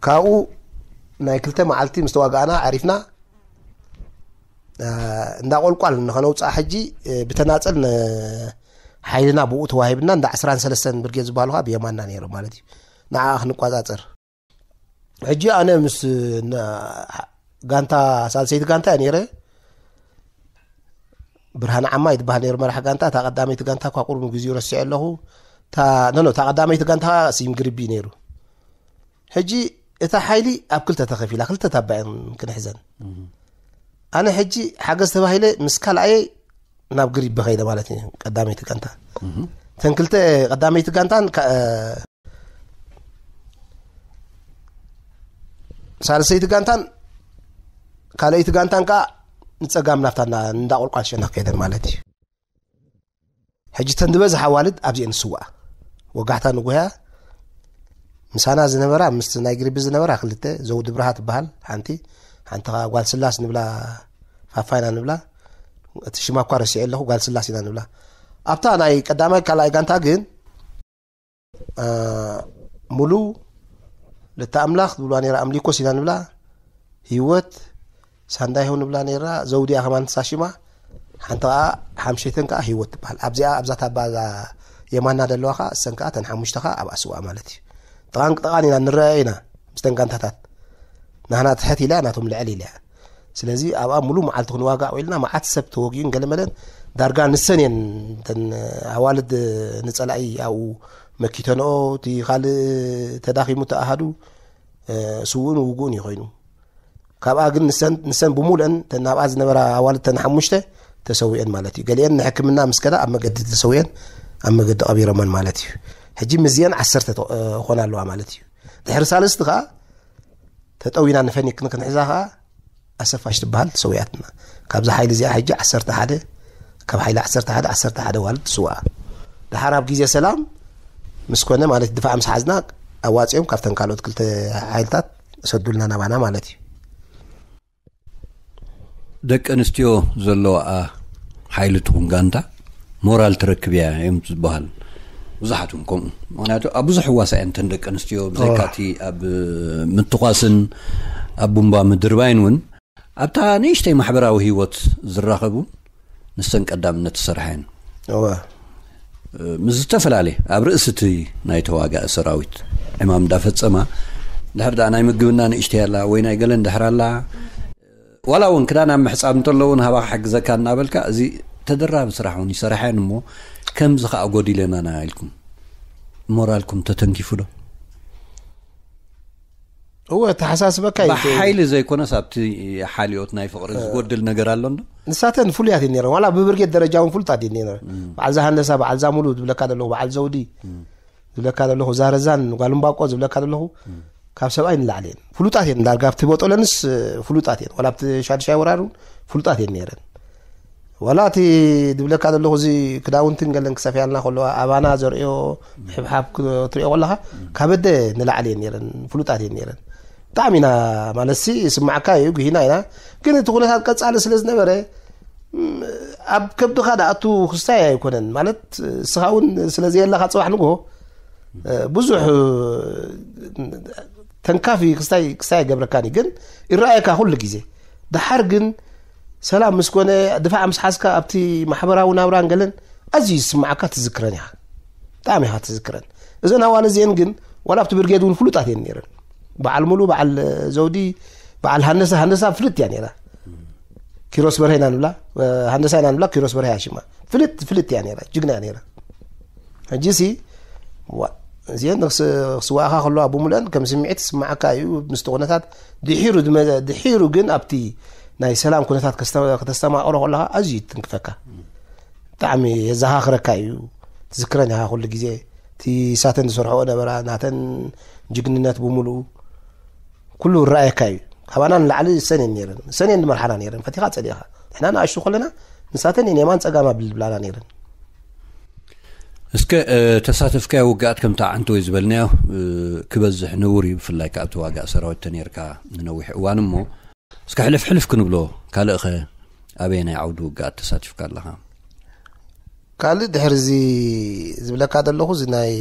ካብኡ ናይ ክልተ መዓልቲ ምስ ተዋጋእና፣ ዓሪፍና፣ እ፣ እንዳ ቆልቋል ንኸነውፅኣ ሕጂ፣ እ፣ ብተናፀል ን-፣ ሓይልና ብኡ ተዋሂብና፣ እንዳ ዕስራን ሰለስተን ብርጌድ ዝበሃሉ ከዓ ብየማንና ነይሮም ማለት እዩ። ንዓ ክንቋፃፀር። ሕጂ ኣነ ምስ ን-፣ ጋንታ፣ ሳልሰይቲ ጋንታ እየ ነይረ። ብርሃን ዓማ ይትበሃል ነይሩ መራሕ ጋንታ። እታ ቀዳመይቲ ጋንታ እኳ ቁሩብ ግዜኡ ረሲዐ ኣለኹ። እታ፣ ኖ፣ ኖ፣ እታ ቀዳመይቲ ጋንታ ስዩም ግርቢ ነይሩ። ሕጂ እታ ሓይሊ ኣብ ክልተ ተኸፊላ፣ ክልተ ታባ እየን ክንሕዘን። ኣነ ሕጂ ሓገዝ ተባሂለ ምስ ካልኣየ ናብ ግሪቢ ኸይደ ማለት እዩ፣ ቀዳመይቲ ጋንታ። እተን ክልተ፣ ቀዳመይቲ ጋንታን ካ-፣ ሳልሰይቲ ጋንታን ካልኣይቲ ጋንታን ከዓ ንጸጋም ናፍታ እንዳ-፣ እንዳቆልቋል ሸነኽ ከይደን ማለት እዩ። ሕጂ እተን ዝበዝሓ ኣዋልድ ኣብዚአን ንስዋኣ። ወጋሕታ ንጉህያ ምሳና ዝነበራ፣ ምስ ናይ ግሪቢ ዝነበራ ክልተ፣ ዘውዲ ብርሃ ትበሃል ሓንቲ፣ ሓንቲ ኸዓ ጓል ስላስ ንብላ፣ ፋፋይና ንብላ፣ እቲ ሽማ እኳ ረሲዐ ኣለኹ፣ ጓል ስላስ ኢና ንብላ። ኣብታ ናይ ቀዳማይ ካልኣይ ጋንታ ግን፣ እ፣ ሙሉ፣ ልተ ኣምላኽ ዝብልዋ ነይራ፣ ኣምሊኮስ ኢና ንብላ፣ ህይወት፣ ሳንዳይሆ ንብላ ነይራ፣ ዘውዲ እያ ከማን ንሳ ሽማ፣ ሓንቲ ኸዓ ሓምሸይተን ከዓ ህይወት ትበሃል። ኣብዚኣ፣ ኣብዛ ታባ እዛ የማና ዘለዋ ኸዓ፣ እሰን ከዓ እተን ሓሙሽተ ኸዓ ኣብኣ ስውኣ ማለት እዩ። ጥቓን ጥቓን ኢና ንረኣያ ኢና፣ ምስተን ጋንታታት። ናህና ትሕት ኢላ፣ ናቶም ልዕል ኢላ። ስለዚ ኣብኣ ሙሉ መዓልቲ ክንዋጋእ ውዒልና፣ መዓት ሰብ ተወጊኡን ገለመለን፣ ዳርጋ ንሰን እየን እተን ኣዋልድ ንጸላኢ ኣብኡ መኪተንኦ፣ እቲ ካልእ ተዳኺሙ፣ እቲ ኣሃዱ፣ እ፣ ስዉእን ውጉእን እዩ ኮይኑ። ካብኣ ግን ንሰን፣ ንሰን ብሙሉአን እተን ኣብኣ ዝነበራ ኣዋልድ እተን ሓሙሽተ ተሰዊአን ማለት እዩ። ገሊአን ንሕክምና ምስ ከዳ ኣብ መገዲ ተሰዊአን ኣብ መገዲ ቀቢሮመን ማለት እዩ። ሕጂ ምስዚአን ዓሰርተ ተ-፣ እ፣ ኾና ኣለዋ ማለት እዩ። ድሕሪ ሳልስቲ ኸዓ ተጠዊና ንፈኒክ ክንሕዛ ኸዓ ኣሰፋሽ ትበሃል ተሰዊኣትና። ካብዛ ሓይሊ እዚኣ ሕጂ ዓሰርተ ሓደ፣ ካብ ሓይሊ ዓሰርተ ሓደ፣ ዓሰርተ ሓደ ኣዋልድ ትስውኣ። ደሓር ኣብ ግዜ ሰላም ምስ ኮነ ማለት ድፋዕ ምስ ሓዝና ኣዋፂኦም ካብተን ካልኦት ክልተ ሓይልታት ሰዱልና ናባና ማለት እዩ። ደቂ ኣንስትዮ ዘለዋኣ ሓይሊ ትኹን ጋንታ ሞራል ትረክብ እያ እዮም ዝበሃል። ብዙሓት እውን ከምኡ። ምኽንያቱ ኣብ ብዙሕ ህዋሳ እየን እተን ደቂ ኣንስትዮ፣ ብዘይካ እቲ ኣብ ምትኳስን ኣብ ቡምባ ምድርባይን እውን ኣብታ ንእሽተይ ማሕበራዊ ህይወት ዝራኸቡ ንሰን ቀዳምነት ዝሰርሓ እየን። እወ ምስ ዝተፈላለየ ኣብ ርእሲ እቲ ናይ ተዋጋኢ ሰራዊት ዕማም እንዳፈጸማ፣ ድሕር ደኣ ናይ ምግብና ንእሽተይ ኣላ ወይ ናይ ገለ እንድሕር ኣላ፣ ዋላ እውን ክዳን ኣብ ምሕጻብ እንተሎ እውን ሃባ ክሕግዘካ እናበልካ፣ እዚ ተደራቢ ስራሕ እውን ይሰርሓ እየን። እሞ ከምዚ ከዓ ጎዲለና ኢልኩም ሞራልኩም ተተንኪፉ ዶ? እወ ተሓሳስበካ እዩ። ብሓይሊ ዘይኮነስ ኣብቲ ሓልዮት ናይ ፍቕሪ ዝጎድል ነገር ኣሎ እንዶ? ንሳተን ፍሉያት እየን ነይረን። ዋላ ብብርጌድ ደረጃ እውን ፍሉጣት እየን ነይረን። በዓል ዛሃንደሳ፣ በዓል ዛሙሉ ዝብለካ ዘለኹ፣ በዓል ዘውዲ ዝብለካ ዘለኹ፣ ዛረዛን ጓልምባቆ ዝብለካ ዘለኹ፣ ካብ ሰብኣይ ንላዕሊ እየን ፍሉጣት እየን። ዳርጋ ኣብቲ ቦጦለንስ ፍሉጣት እየን። ዋላ ኣብቲ ሻድሻይ ወራር እውን ፍሉጣት እየን ነይረን። ዋላ እቲ ዝብለካ ዘለኹ፣ እዚ ክዳውንትን ገለን ክሰፍያልና ከለዋ፣ ኣባና ዘርእዮ ሕብሓብ ክትሪኦ ከለኻ፣ ካብ ኣደ ንላዕሊ እየን ነይረን፣ ፍሉጣት እየን ነይረን። ብጣዕሚ ኢና፣ ማለት ሲ ይስማዕካ እዩ፣ ጉሂና ኢና። ግን እቲ ኩነታት ቀጻሊ ስለ ዝነበረ፣ ም፣ ኣብ ከብድኻ ድኣቱ ክስታይ ኣይኮነን። ማለት እስኻ እውን ስለ ዘየለኻ፣ ጽባሕ ንግሆ ብዙሕ ተንካፊ ክስታይ ክስታይ ኣይገብረካን እዩ። ግን ይረኣየካ ኩሉ ግዜ። ድሓር ግን ሰላም ምስ ኮነ፣ ድፋዕ ምስ ሓዝካ፣ ኣብቲ ማሕበራዊ ናብራን ገለን ኣዝዩ ዝስማዓካ ትዝክረን ኢኻ። ብጣዕሚ ኢኻ ትዝክረን። እዘን ኣዋል እዚአን ግን ዋላ ኣብቲ ብርጌድ እውን ፍሉጣት እየን ነይረን። በዓል ሙሉ፣ በዓል ዘውዲ፣ በዓል ሃነሳ፣ ሃነሳ ፍልጥ እያ ነይራ። ኪሮስ በርሀ ኢና ንብላ፣ ሃነሳ ኢና ንብላ፣ ኪሮስ በርሀ እያ ሽማ። ፍልጥ ፍልጥ እያ ነይራ፣ ጅግና እያ ነይራ። ሕጂ ሲ ዋ፣ እዚአን ክስ- ክስዋእኻ ከለዋ ብምሉአን ከም ስምዒት ዝስማዓካ እዩ። ምስቲ ኩነታት ድሒሩ ድመ- ድሒሩ ግን ኣብቲ ናይ ሰላም ኩነታት ከስተ- ከተስተማቕሮ ከለኻ ኣዝዩ ትንክፈካ። ብጣዕሚ የዘኻኽረካ እዩ። ትዝክረን ኢኻ ኩሉ ግዜ እቲ ሳተን ዝሰርሕኦ ነበራ፣ ናተን ጅግንነት ብምሉኡ ኩሉ ይረኣየካ እዩ። ካባና ንላዕሊ ሰኔን ነይረን፣ ሰኔን ዝመርሓና ነይረን። ፈቲኻ ጸሊእኻ፣ ንሕና ንኣሽቱ ከለና ንሳተን እየን የማን ጸጋም ኣብል ዝብላና ነይረን። እስከ ተሳተፍካዮ ውግኣት ከምታ ዓንተወይ ዝበልናዮ ክበዝሕ ንቡር እዩ። ብፍላይ ከኣ ተዋጋእ ሰራዊት ተነይርካ ንነዊሕ እዋን እሞ፣ እስከ ሕልፍ ሕልፍ ክንብሎ፣ ካልእኸ ኣበየናይ ዓውዲ ውግኣት ተሳቲፍካ ኣለኻ? ካልእ ድሕሪ እዚ ዝብለካ ዘለኹ፣ እዚ ናይ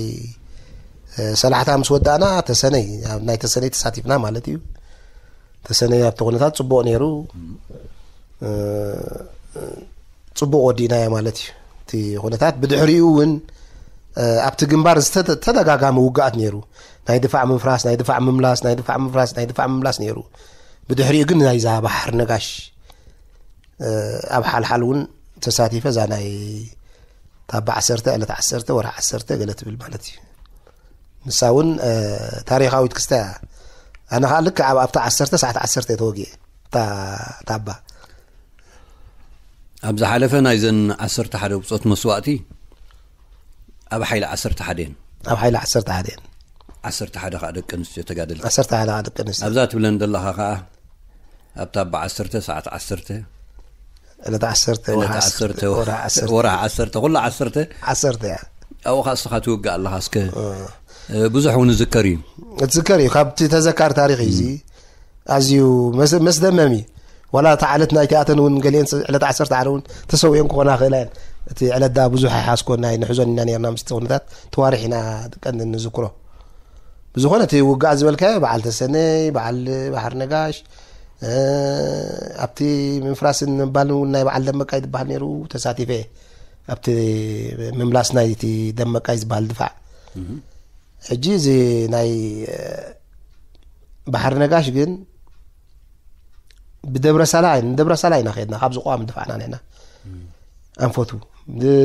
ሰላሕታ ምስ ወዳእና ተሰነይ፣ ኣብ ናይ ተሰነይ ተሳቲፍና ማለት እዩ። ተሰነይ ኣብቲ ኩነታት ጽቡቕ ነይሩ፣ ጽቡቕ ወዲእናዮ ማለት እዩ። እቲ ኩነታት ብድሕሪኡ እውን ኣብቲ ግንባር ዝተደጋጋሚ ውግኣት ነይሩ። ናይ ድፋዕ ምፍራስ፣ ናይ ድፋዕ ምምላስ፣ ናይ ድፋዕ ምፍራስ፣ ናይ ድፋዕ ምምላስ ነይሩ። ብድሕሪኡ ግን ናይዛ ባሕር ነጋሽ ኣብ ሓልሓል እውን ተሳቲፈ፣ እዛ ናይ ታባ ዓሰርተ ዕለት ዓሰርተ ወርሒ ዓሰርተ ገለ ትብል ማለት እዩ። ንሳ እውን ታሪኻዊት ክስታ እያ። ኣነ ከዓ ልክዕ ኣብ ኣብታ ዓሰርተ ሰዓት ዓሰርተ ተወጊአ ታባ። ኣብ ዝሓለፈ ናይዘን ዓሰርተ ሓደ ብፆት መስዋእቲ ኣብ ሓይሊ ዓሰርተ ሓደ እየን። ኣብ ሓይሊ ዓሰርተ ሓደ እየን። ዓሰርተ ሓደ ከዓ ደቂ ኣንስትዮ ተጋደልቲ። ዓሰርተ ሓደ ከዓ ደቂ ኣንስትዮ። ኣብዛ ትብለን ዘለኻ ከዓ ኣብታ ኣባ ዓሰርተ ሰዓት ዓሰርተ ዕለት ዓሰርተ ዕለት ወርሒ ዓሰርተ ዓሰርተ ወርሒ ወርሒ ዓሰርተ። ወርሒ ዓሰርተ ኩሉ ዓሰርተ። ዓሰርተ እያ። ኣብኡ ከዓ እስኻ ትውግእ ኣለኻ። እስከ እ፣ ብዙሕ እውን ዝዝከር እዩ። እትዝከር እዩ። ካብቲ ተዘካሪ ታሪኽ እዩ እዚ። ኣዝዩ መስ- መስደመም እዩ። ዋላ እታ ዕለት ናይ ቲኣተን እውን ገሊአን ስ- ዕለት ዓሰርተ ሓደ እውን ተሰዊኦን ክኾና ክእላ እየን። እቲ ዕለት ዳ ብዙሕ ኣይሓዝኮን፣ ናይ ንሕዞን ኢና ነርና ምስቲ ኩነታት ተዋሪሕ ኢና ቀንዲ ንዝክሮ። ብዝኾነ እቲ ውግኣት ዝበልካዮ በዓል ተሰነይ፣ በዓል ባሕር ነጋሽ፣ እ፣ ኣብቲ ምፍራስን ምባልን እውን ናይ በዓል ደመቃይ ዝበሃል ነይሩ፣ ተሳቲፈ እየ። ኣብቲ ምምላስ ናይቲ ደመቃይ ዝበሃል ድፋዕ። ሕጂ እዚ ናይ ባሕር ነጋሽ ግን ብደብረ ሳላ ንደብረ ሳላ ኢና ከድና፣ ካብ ዝቋም ድፋዕና ንሕና ኣንፈቱ።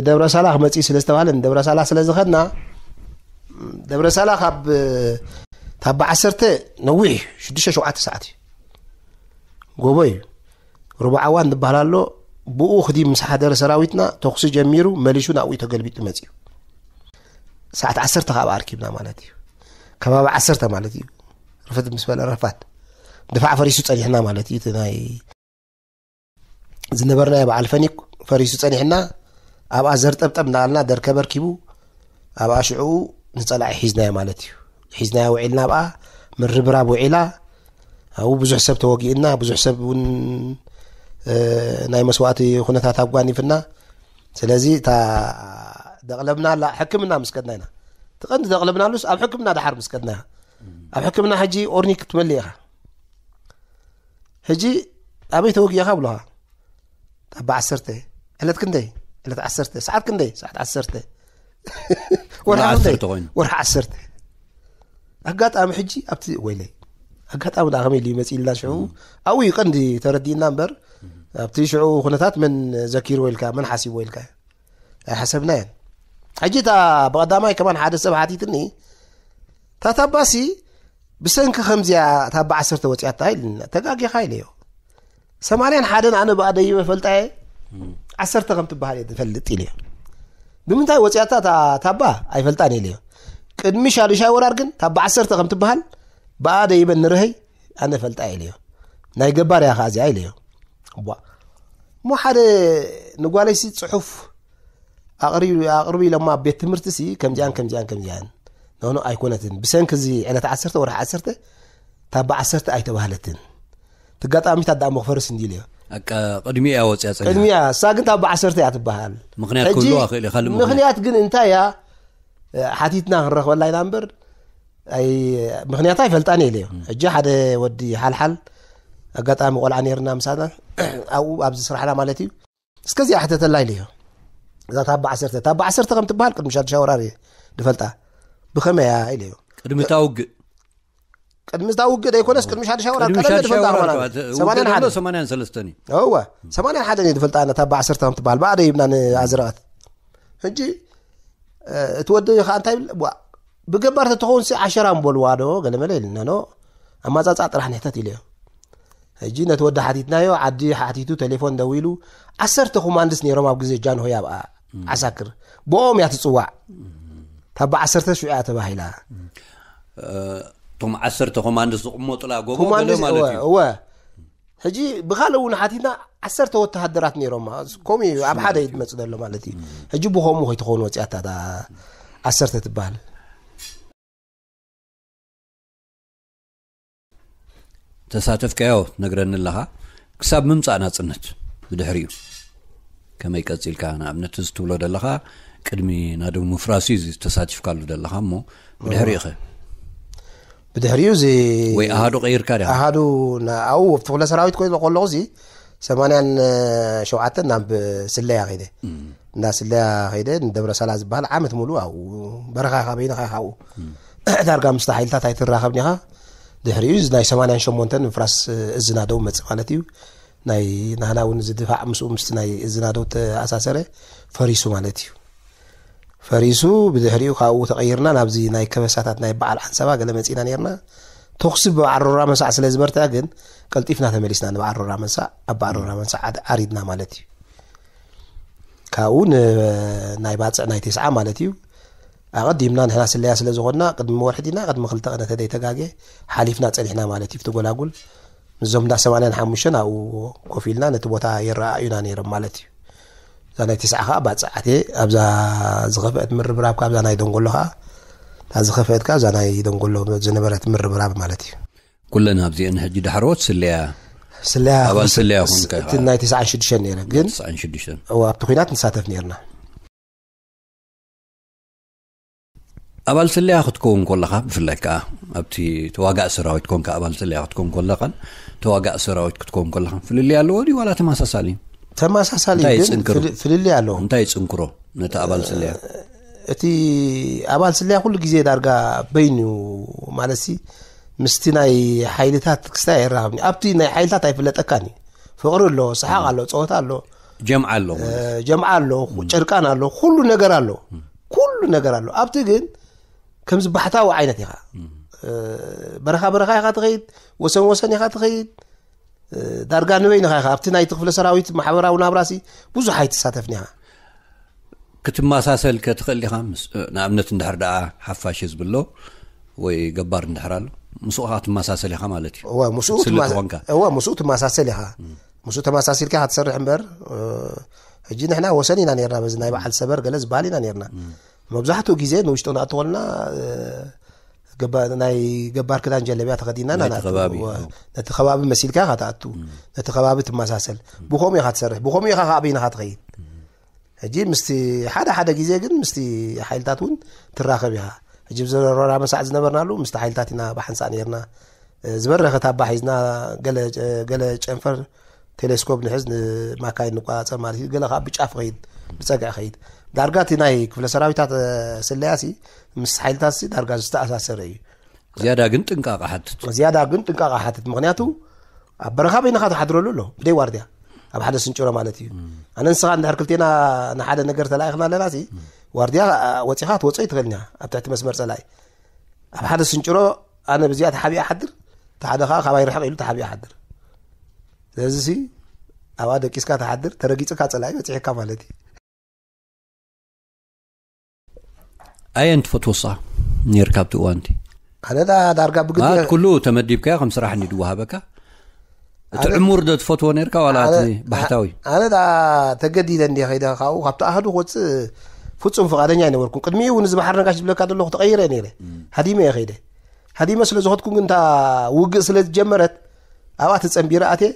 ደብረ ሳላ ክመፅእ ስለ ዝተባሃለ ንደብረ ሳላ ስለ ዝኸድና፣ ደብረ ሳላ ካብ ታባ ዓሰርተ ነዊሕ ሽዱሽተ ሸውዓተ ሰዓት እዩ። ጎቦ እዩ። ሩባዕ ኣዋን ዝበሃል ኣሎ። ብኡ ክዲ ምስ ሓደረ ሰራዊትና ተኹሲ ጀሚሩ፣ መሊሹ ናብኡ ተገልቢጡ መፅዩ። ሰዓት ዓሰርተ ካብ ኣርኪብና ማለት እዩ። ከባቢ ዓሰርተ ማለት እዩ። ርፍት ምስ በለ ረፋድ ድፋዕ ፈሪሱ ጸኒሕና ማለት እዩ። እቲ ናይ ዝነበርናዮ በዓል ፈኒክ ፈሪሱ ጸኒሕና፣ ኣብኣ ዘርጠብጠብ እናበልና ደርከበ ኣርኪቡ፣ ኣብኣ ሽዕኡ ንጸላኢ ሒዝናዮ ማለት እዩ። ሒዝናዮ ውዒልና ኣብኣ ምርብራብ ውዒላ። ኣብኡ ብዙሕ ሰብ ተወጊእና፣ ብዙሕ ሰብ እውን፣ እ፣ ናይ መስዋእቲ ኩነታት ኣጓኒፍና። ስለዚ እታ ደቕለብና ኣላ ሕክምና ምስ ከድና ኢና። እቲ ቀንዲ ደቕለብናሉስ ኣብ ሕክምና ደሓር ምስ ከድና። ኣብ ሕክምና ሕጂ ኦርኒክ ክትመልእ ኢኻ። ሕጂ ኣበይ ተወጊእካ ብሎኻ? ኣባ ዓሰርተ። ዕለት ክንደይ? ዕለት ዓሰርተ። ሰዓት ክንደይ? ሰዓት ዓሰርተ። ወርሒ ክንደይ? ዓሰርተ ኮይኑ። ወርሒ ዓሰርተ። ኣጋጣሚ ሕጂ ኣብቲ ወይለይ ኣጋጣሚ ዳ ከመይ ኢሉ ይመጽእ ኢልና ሽዑ ኣብኡ እዩ ቀንዲ ተረዲእና እምበር ኣብቲ ሽዑ ኩነታት መን ዘኪርዎ ኢልካ መን ሓሲብዎ ኢልካ ኣይሓሰብናየን። ሕጂ እታ ብቐዳማይ ከማን ሓደ ሰብ ሓቲትኒ፣ እታ ታባሲ ብሰንኪ ከምዚኣ እታ ብዓሰርተ ወፂኣታ ኢልና ተጋጊኻ ኢለዮ። ሰማንያን ሓደን ኣነ ብኣ ደይበ ፈልጣየ ዓሰርተ ከም ትበሃል እየ ዝፈልጥ ኢለዮ። ብምንታይ ወፂኣታ እታ ታባ ኣይፈልጣን ኢለዮ። ቅድሚ ሻዱሻይ ወራር ግን እታ ብዓሰርተ ከም ትበሃል ብኣ ደይበ ንርሀይ ኣነ ፈልጣ ኢለዮ። ናይ ገባር እያ ከኣ እዚኣ ኢለዮ። እሞ ሓደ ንጓለይሲ ፅሑፍ ኣቕርቢ ኢሎማ ኣብ ቤት ትምህርቲ ሲ ከምዚኣን ከምዚኣን ከምዚኣን። ኖኖ ኣይኮነትን። ብሰንኪ እዚ ዕለት ዓሰርተ ወርሒ ዓሰርተ ታባ ዓሰርተ ኣይተባህለትን። ትጋጣሚት ኣዳሞ ክፈርስ እንዲልዮ። ኣቃ ቅድሚያ ወፅያ ፀኒሓ። ቅድሚያ እሳ ግን ታባ ዓሰርተ እያ ትበሃል። ምኽንያት ሕጂ ክህልዋ ክእል እዩ፣ ካልእ ምኽንያት። ምኽንያት ግን እንታይ እያ? ሓቲትና ክንረኽበላ ኢና እምበር ኣይ ምኽንያት ኣይፈልጣን እየ ኢለዮ። ሕጂ ሓደ ወዲ ሓልሓል ኣጋጣሚ ቆልዓ ነይርና ምሳና ኣብኡ ኣብዚ ስራሕና ማለት እዩ። እስከዚኣ ሕተተላ ኢለዮ። እዛ ታባ ዓሰርተ ታባ ዓሰርተ ከም ትበሃል ቅድሚ ሻዱሻ ወራር እየ ድፈልጣ። ብኸመይ እያ ኢለዮ። ቅድሚ እታ ውግእ። ቅድሚ እታ ውግእ ደይኮነስ ቅድሚ ሻዱሻ ወራር ቅድሚ ቀደም ሻዱሻ ድፈልጣ ወራር ከማና። ከማን። ሰማንያን ውግእ ሓደ። ሰማንያን ሰለስተን እዩ። እወ ሰማንያን ሓደን እየ ድፈልጣ ኣነ ታባ ዓሰርተ ከም ትበሃል ብኣ ደይብና ንኣዝረቐት። ሕጂ እቲ ወዲ ከዓ እንታይ ይብል ዋ ብገባር ተተኸውን ሲ ዓሸራ ምበልዋ ዶ ገለመለ ኢልና ኖ ኣማፃፃ ጥራሕ ንሕተት ኢለዮ። ሕጂ ነቲ ወዲ ሓቲትናዮ ዓዲ ሓቲቱ ቴሌፎን ደዊሉ ዓሰርተ ኮማንድስ ነይሮም ኣብ ግዜ ጃንሆይ ኣብኣ ዓሳክር ብኦም እያ ትፅዋዕ። ታባ ዓሰርተ ሽዑ እያ ተባሂላ። እቶም ዓሰርተ ኮማንድስ ዝቕመጡላ ጎቦ ገለ ኮማንድስ ማለት እወ እዩ። እወ ሕጂ ብኻልእ እውን ሓቲትና ዓሰርተ ወተሃደራት ነይሮም ከምኡ እዩ ኣብ ሓደ እዩ ዝመፅእ ዘሎ ማለት እዩ። ሕጂ ብኸምኡ ከይትኸውን ወፂኣታ እታ ዓሰርተ ትበሃል። ተሳተፍካዮ ትነግረኒ ኣለኻ ክሳብ ምምፃእ ናፅነት ብድሕሪኡ ከመይ ቀፂልካ ንኣብነት እዚ ትብሎ ዘለኻ ቅድሚ ናደው ምፍራስ እዩ ተሳቲፍካሉ ዘለኻ እሞ ብድሕሪኡ ኸ ብድሕሪኡ እዚ ወይ ኣሃዱ ቀይርካ ዲኻ ኣሃዱ ኣብኡ ኣብቲ ክፍለ ሰራዊት ኮይነ ከለኹ እዚ ሰማንያን ሸውዓተን ናብ ስለያ ከይደ እንዳ ስለያ ከይደ ንደብረ ሰላ ዝበሃል ዓመት ሙሉ ኣብኡ በረኻ ኢኻ በይንኻ ኢኻ ኣብኡ ዳርጋ ምስቲ ሓይልታት ኣይትራኸብን ኢኻ። ድሕሪኡ እዚ ናይ ሰማንያን ሸሞንተን ምፍራስ እዝና ደው መፅእ ማለት እዩ። ናይ ናህና እውን እዚ ድፋዕ ምስኡ ምስቲ ናይ እዝና ደው ተኣሳሰረ ፈሪሱ ማለት እዩ። ፈሪሱ ብድሕሪኡ ካብኡ ተቐይርና ናብዚ ናይ ከበሳታት ናይ በዓል ዓንሰባ ገለ መፂና ነርና። ተኹሲ ብበዓል ሮራ መሳዕ ስለ ዝበርትዐ ግን ቀልጢፍና ተመሊስና ንበዓል ሮራ መሳዕ ኣብ በዓል ሮራ መሳዕ ዓሪድና ማለት እዩ። ካብኡ ናይ ባፅዕ ናይ ቴስዓ ማለት እዩ ኣቐዲምና ንሕና ስለያ ስለ ዝኾንና ቅድሚ ወርሒ ዲና ቅድሚ ክልተ ቀነ ተደይተጋገ ሓሊፍና ፀኒሕና ማለት እዩ። ብቲ ጎላጉል ምስዞም እንዳ ሰማንያን ሓሙሽተን ኣብኡ ኮፍ ኢልና ነቲ ቦታ ይረኣዩና ነይሮም ማለት እዩ። እዛ ናይ ቴስዓ ከዓ ባፅዓቴ ኣብዛ ዝኸፍአት ምርብራብ ካብዛ ናይ ደንጎሎ ከዓ እታ ዝኸፍአት ከዓ እዛ ናይ ደንጎሎ ዝነበረት ምርብራብ ማለት እዩ። ኩለን ኣብዚአን ሕጂ ዳሕሮት ስለያ ስለያ ኣባል ስለያ ኮንካ ኢኻ። እቲ ናይ ተስዓን ሽዱሽተን ነይረ ግን ተስዓን ሽዱሽተን እዋ ኣብቲ ኩናት ንሳተፍ ነይርና። ኣባል ስለያ ክትከውን ከለኻ ብፍላይ ከዓ ኣብቲ ተዋጋእ ሰራዊት ኮንካ ኣባል ስለያ ክትከውን ከለኻን ተዋጋእ ሰራዊት ክትከውን ከለኻን ፍልልይ ኣለዎ ድዩ ዋላ ተመሳሳሊ? ተመሳሳሊ እንታይ ግን ይጽንክሩ? ፍል- ፍልልይ ኣለዎ። እንታይ ይጽንክሮ ነቲ ኣባል ስለያ? እቲ ኣባል ስለያ ኩሉ ግዜ ዳርጋ በይኑ ማለት ሲ ምስቲ ናይ ሓይልታት ክስታይ ኣይራኸብኒ ኣብቲ ናይ ሓይልታት ኣይፍለጠካን እዩ። ፍቕሪ ኣሎ፣ ሰሓቕ ኣሎ፣ ፀወታ ኣሎ፣ ጀምዓ ኣሎ ማለት ጀምዓ ኣሎ፣ ጨርቃን ኣሎ፣ ኩሉ ነገር ኣሎ፣ ኩሉ ነገር ኣሎ። ኣብቲ ግን ከምዚ ባሕታዊ ዓይነት ኢኻ። በረኻ በረኻ ኢኻ ትኸይድ፣ ወሰን ወሰን ኢኻ ትኸይድ። ዳርጋ ንበይንኻ ኢኻ ኣብቲ ናይቲ ክፍለ ሰራዊት ማሕበራዊ ናብራሲ ብዙሕ ኣይትሳተፍን ኢኻ። ክትመሳሰል ከ ትኽእል ኢኻ? ምስ- ንኣብነት እንድሕር ደኣ ሓፋሽ ህዝቢ ኣሎ ወይ ገባር እንድሕር ኣሎ ምስኡ ኸዓ ትመሳሰል ኢኻ ማለት እዩ። እወ፣ ምስኡ ስለ ትመሳ- ትኾንካ። እወ፣ ምስኡ ትመሳሰል ኢኻ። ምስኡ ተመሳሲልካ ኢኻ ትሰርሕ እምበር እ፣ ሕጂ ንሕና ወሰን ኢና ነርና በዚ ናይ በዓል ሰበር ገለ ዝበሃል ኢና ነርና። መብዛሕትኡ ግዜ ንውሽጡ ንኣትወልና እ፣ ገባ- ናይ ገባር ክዳን ጀለብያ ተኸዲና ኢና ናይቲ ንኣትው። ከባቢ፣ እወ፣ እ። ነቲ ከባቢ መሲልካ ኢኻ ትኣቱ። ነቲ ከባቢ ትመሳሰል። ብኸምኡ ኢኻ ትሰርሕ፣ ብኸምኡ ኢኻ ከዓ በይንኻ ትኸይድ። ሕጂ ምስቲ ሓደ ሓደ ግዜ ግን ምስቲ ሓይልታት እውን ትራኸብ ኢኻ። ሕጂ ብዘረራ መሳዕ ዝነበርናሉ ምስቲ ሓይልታት ኢና ብሓንሳእ ነርና። ዝበረኸት ኣባ ሒዝና ገለ ገለ ጨንፈር ቴሌስኮፕ ንሕዝ፣ ንማካይን ንቆጻጸር ማለት እዩ። ገለ ከዓ ብጫፍ ኸይድ፣ ብጸግዒ ኸይድ። ዳርጋ እቲ ናይ ክፍለ ሰራዊታት ስለያሲ ምስ ሓይልታትሲ ዳርጋ ዝተኣሳሰረ እዩ። ዝያዳ ግን ጥንቃቐ ሓትት። ዝያዳ ግን ጥንቃቐ ሓትት። ምኽንያቱ ኣብ በረኻ በይንኻ ትሓድረሉ ኣሎ፣ ብደይ ዋርድያ፣ ኣብ ሓደ ስንጭሮ ማለት እዩ። ኣነ ንስኻ እንድሕር ክልቴና ንሓደ ነገር ተላኢኽና ኣለናሲ፣ ዋርድያ ወፂኻ ክትወፅኦ ይትኽእልኛ ኣብ ትሕቲ መስመር ፀላኢ። ኣብ ሓደ ስንጭሮ ኣነ ብዚኣ ተሓቢኣ ሓድር፣ እቲ ሓደ ከዓ ካባይ ርሕቕ ኢሉ ተሓቢኡ ሓድር። ስለዚሲ ኣብኣ ደቂስካ ተሓድር፣ ተረጊፅካ ፀላኢ በፂሕካ ማለት እዩ። ኣየን ትፈትወሳ ነርካ ኣብቲ እዋንቲ? ኣነ ዳ ዳርጋ ብግዲ ማለት ኩሉ ተመዲብካዮ ከም ስራሕ እንዲ ድወሃበካ? እቲ ዕሙር ዶ ትፈትዎ ነርካ ዋላ እቲ ኣነ- ባሕታዊ? ኣነ ዳ ተገዲደ እንዲ ከይደ ካብኡ ካብቲ ኣህዱ ክወፅእ ፍፁም ፍቓደኛ ኣይነበርኩን። ቅድሚኡ እውን እዚ ባሕሪ ነጋሽ ዝብለካ ዘለኹ ተቐይረ ነይረ። ሃዲመ እየ ከይደ። ሃዲመ ስለ ዝኸድኩ ግን እታ ውግእ ስለ ዝጀመረት ኣብኣ ተፀንቢረ ኣትየ።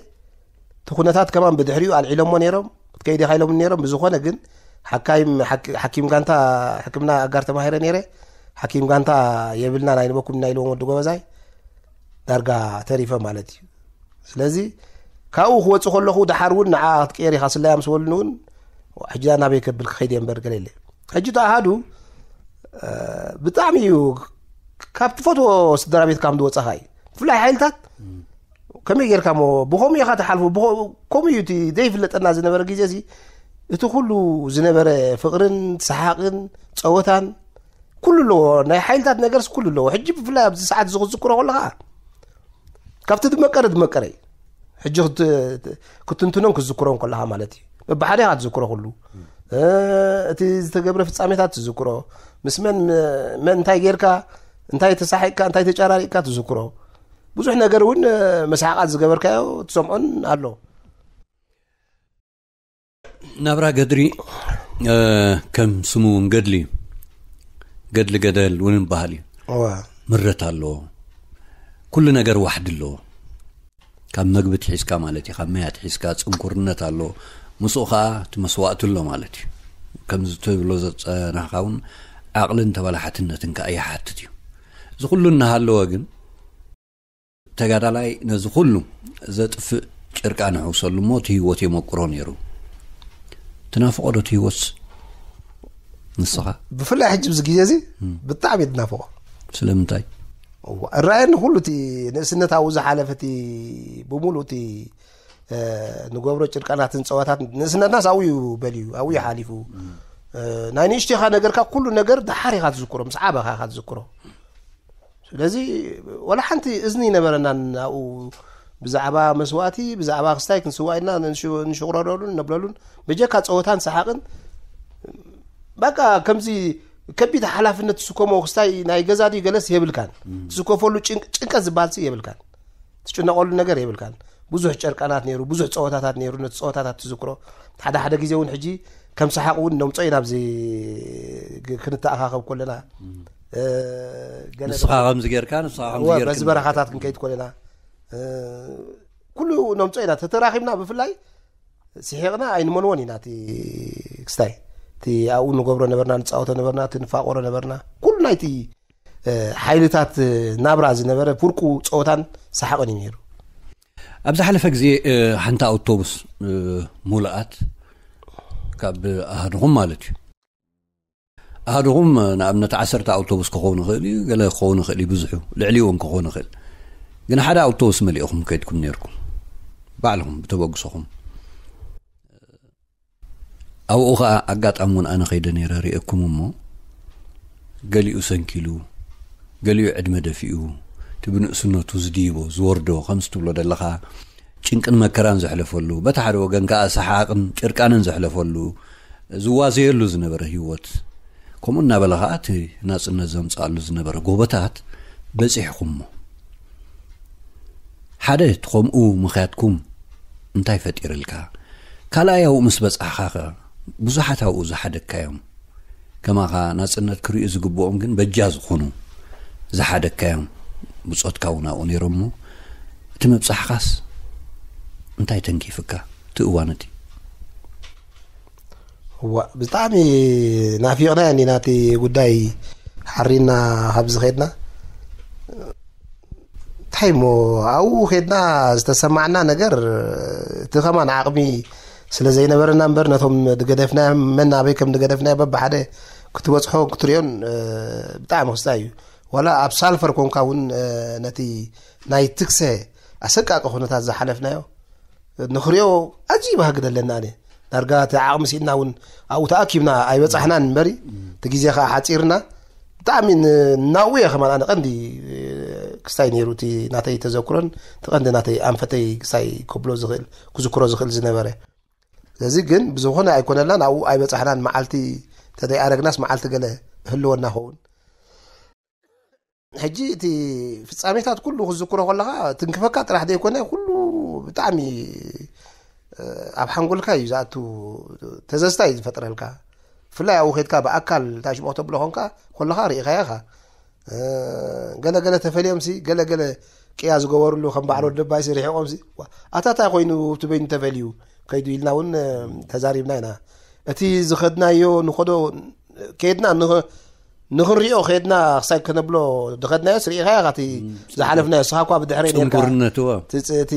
እቲ ኩነታት ከማን ብድሕሪኡ ኣልዒሎሞ ነይሮም። ክትከይድ ኢኻ ኢሎም ነይሮም። ብዝኾነ ግን ሓካይም ሓኪ- ሓኪም ጋንታ ሕክምና ኣጋር ተማሂረ ነይረ። ሓኪም ጋንታ የብልና ናይ ንበኩም ናይ ኢልዎም ወዲ ጎበዛይ ዳርጋ ተሪፈ ማለት እዩ። ስለዚ ካብኡ ክወፅእ ከለኹ ደሓር እውን ንዓ ክትቀየር ኢኻ ስለያ ምስ በሉኒ እውን ሕጂ ናበይ ከብል ክኸይድ እየ እምበር ገለ የለ። ሕጂ እቲ ኣሃዱ ብጣዕሚ እዩ ካብ ትፈትዎ ስድራ ቤት ከም ዝወፀኻ እዩ። ብፍላይ ሓይልታት ከመይ ጌርካ ሞ ብኸምኡ ኢኻ ትሓልፎ ከምኡ እዩ እቲ ዘይፍለጠና ዝነበረ ግዜ እዚ እቲ ኩሉ ዝነበረ ፍቕርን ሰሓቕን ፀወታን ኩሉ ኣለዎ። ናይ ሓይልታት ነገርስ ኩሉ ኣለዎ። ሕጂ ብፍላይ ኣብዚ ሰዓት እዚ ክትዝክሮ ከለኻ ካብቲ ዝመቀረ ዝመቀረ እዩ። ሕጂ ክትንትኖን ክትዝክሮን ከለኻ ማለት እዩ። በብሓደ ኢኻ ትዝክሮ ኩሉ እቲ ዝተገብረ ፍጻሜታት ትዝክሮ፣ ምስ መን መን እንታይ ጌርካ፣ እንታይ ተሳሒቅካ፣ እንታይ ተጨራሪቅካ ትዝክሮ። ብዙሕ ነገር እውን መስሓቓት ዝገበርካዮ ትሰምዖን ኣሎ። ናብራ ገድሪ ከም ስሙ እውን ገድሊ እዩ። ገድሊ ገደል እውን ይበሃል እዩ። ምረት ኣለዎ። ኩሉ ነገር ዋሕዲ ኣለዎ። ካብ መግቢ ትሒዝካ ማለት እዩ፣ ካብ መያ ትሒዝካ ጽንኩርነት ኣሎ። ምስኡ ከዓ እቲ መስዋእቲ ኣሎ ማለት እዩ። ከምዚ ትብሎ ዘጸናሕካ እውን ዓቕልን ተበላሓትነትን ከዓ ይሓትት እዩ። እዚ ኩሉ እናሃለወ ግን ተጋዳላይ ነዚ ኩሉ ዘጥፍእ ጭርቃ ንሕውሰሉ እሞ እቲ ህይወት የመቁሮ ነይሩ። ትናፍቆ ዶ እቲ ህይወት ንስኻ? ብፍላይ ሕጂ ኣብዚ ግዜ እዚ ብጣዕሚ እየ ዝናፍቆ። ስለምንታይ? እራየኒ ኩሉ እቲ ንእስነት ኣብኡ ዝሓለፈ እቲ ብምሉ እቲ ንገብሮ ጭርቃናትን ፀዋታት ንእስነትናስ ኣብኡ እዩ በልዩ ኣብኡ እዩ ሓሊፉ። ናይ ንእሽቴኻ ነገርካ ኩሉ ነገር ደሓር ኢኻ ትዝክሮ ምስ ዓበኻ ኢኻ ትዝክሮ። ስለዚ ወላ ሓንቲ እዝኒ ይነበረናን ኣብኡ ብዛዕባ መስዋእቲ ብዛዕባ ክስታይ ክንስዋ ኢልና ንሽቁረረሉን ነብለሉን በጀካ ፀወታን ሰሓቅን በቃ ከምዚ ከቢድ ሓላፍነት ትስከሞ ክስታይ ናይ ገዛ ድዩ ገለስ የብልካን። ትስከፈሉ ጭንቀት ዝበሃልሲ የብልካን። ትጭነቀሉ ነገር የብልካን። ብዙሕ ጨርቃናት ነይሩ፣ ብዙሕ ፀወታታት ነይሩ። ነቲ ፀወታታት ትዝክሮ ሓደ ሓደ ግዜ እውን ሕጂ ከም ሰሓቅ እውን ነምፆ ኢና ኣብዚ ክንተኣኻኸብ ከለና ንስኻ ከምዚ ጌርካ ንስኻ ከምዚ ጌርካ በዚ በረኻታት ክንከይድ ከለና ኩሉ ነምፆ ኢና ተተራኺብና ብፍላይ ስሒቕና ኣይንመንዎን ኢና እቲ ክስታይ እቲ ኣብኡ ንገብሮ ነበርና ንፃወቶ ነበርና እቲ ንፋቆሮ ነበርና ኩሉ ናይቲ ሓይልታት ናብራ ዝነበረ ፍርቁ ፀወታን ሰሓቕን እዩ ነይሩ። ኣብ ዝሓለፈ ግዜ ሓንቲ ኣውቶቡስ ሙሉኣት ካብ ኣሃድኹም ማለት እዩ ኣሃድኹም ንኣብነት ዓሰርተ ኣውቶቡስ ክኸውን ይኽእል እዩ ገለ ክኸውን ይኽእል እዩ ብዙሑ ልዕሊኡ እውን ክኸውን ይኽእል ግን ሓደ ኣውቶቡስ መሊእኹም ከይድኩም ነርኩም ባዕልኹም ብተበግሶኹም ኣብኡ ኸኣ ኣጋጣሚ እውን ኣነ ኸይደ ነይረ ርእየኩም እሞ ገሊኡ ሰንኪሉ ገሊኡ ዕድመ ደፊኡ እቲ ብንእስነቱ ዝድይቦ ዝወርዶ ከምዚ ትብሎ ዘለኻ ጭንቅን መከራን ዘሕለፈሉ በቲ ሓደ ወገን ከኣ ሰሓቕን ጭርቃንን ዘሕለፈሉ ዝዋዘየሉ ዝነበረ ህይወት ከምኡ እናበለ ኸኣ እቲ ናጽነት ዘምጽኣሉ ዝነበረ ጎቦታት በጺሕኩሞ ሓደ እቲ ኸምኡ ምኽያትኩም እንታይ ፈጢርልካ ካልኣይ ኣብኡ ምስ በጻሕኻ ኸ ብዙሓት ኣብኡ ዝሓደግካዮም ከማኻ ናጽነት ክርእዩ ዝግብኦም ግን በጃ ዝኾኑ ዝሓደግካዮም ብጾትካ እውን ኣብኡ ነይሮሞ እቲ ምብጻሕኻስ እንታይ ተንኪፍካ እቲ እዋን እቲ እዋ ብጣዕሚ ናፊቕና እንዲና እቲ ጉዳይ ሓሪና ካብ ዝኸድና እቲ እንታይ እሞ ኣብኡ ኬድና ዝተሰማዕና ነገር፣ እቲ ከማን ዓቕሚ ስለ ዘይነበረና እምበር፣ ነቶም ዝገደፍናዮም፣ መን ኣበይ ከም ዝገደፍናዮ በብሓደ ክትበጽሖ ክትሪኦን፣ እ፣ ብጣዕሚ ክስታይ እዩ። ዋላ ኣብ ሳልፈር ኮንካ እውን፣ እ፣ ነቲ ናይ ትግሰ ኣሰቃቂ ኩነታት ዝሓለፍናዮ ንኽሪኦ ኣዝዩ ባህጊ ደለና። ኣነ ዳርጋ እቲ ዓቕሚ ስኢንና እውን ኣብኡ ተኣኪብና ኣይበጻሕናን እምበሪ፣ እቲ ግዜ ከኣ ሓጺርና። ብጣዕሚ ን-፣ ናብኡ እየ ከማን ኣነ ቀንዲ ክስታይ ነይሩ እቲ ናተይ ተዘክሮን እቲ ቀንዲ ናተይ ኣንፈተይ ክስታይ ከብሎ ዝኽእል፣ ክዝክሮ ዝኽእል ዝነበረ። ስለዚ ግን ብዝኾነ ኣይኮነላን፣ ኣብኡ ኣይበጻሕናን። መዓልቲ እንተዘይኣረግናስ መዓልቲ ገለ ህልወና ኸውን። ሕጂ እቲ ፍጻሜታት ኩሉ ክዝክሮ ከለኻ ትንክፈካ ጥራሕ ዘይኮነ፣ ኩሉ ብጣዕሚ፣ እ፣ ኣብ ሓንጎልካ እዩ ዝኣቱ፣ ተዘዝታ እዩ ዝፈጥረልካ። ብፍላይ ኣብኡ ኬድካ ብኣካል እንታይ ሽሞ ከተብሎ ኾንካ፣ ኮለኻ ርኢኻዮ ኢኻ። እ፣ ገለ ገለ ተፈልዮምሲ፣ ገለ ገለ ቅያ ዝገበሩሉ ከም በዓል ወዲ ባይሲ ርሒቖምሲ፣ ዋ፣ ኣታ እንታይ ኮይኑ እቲ በይኑ ተፈልዩ ከይዱ ኢልና እውን፣ እ፣ ተዛሪብና ኢና። እቲ ዝኸድናዮ ንኸዶ ከይድና ንኽ-፣ ንኽንሪኦ ከይድና ክሳይ ከነብሎ ዝኸድናዮስ ርኢኻዮ ኢኻ እቲ እም፣ ዝሓለፍናዮ። ንስኻ እኳ ብድሕረይ ነርካ። ጽንኩርነት፣ እወ። እቲ ጽ-፣ እቲ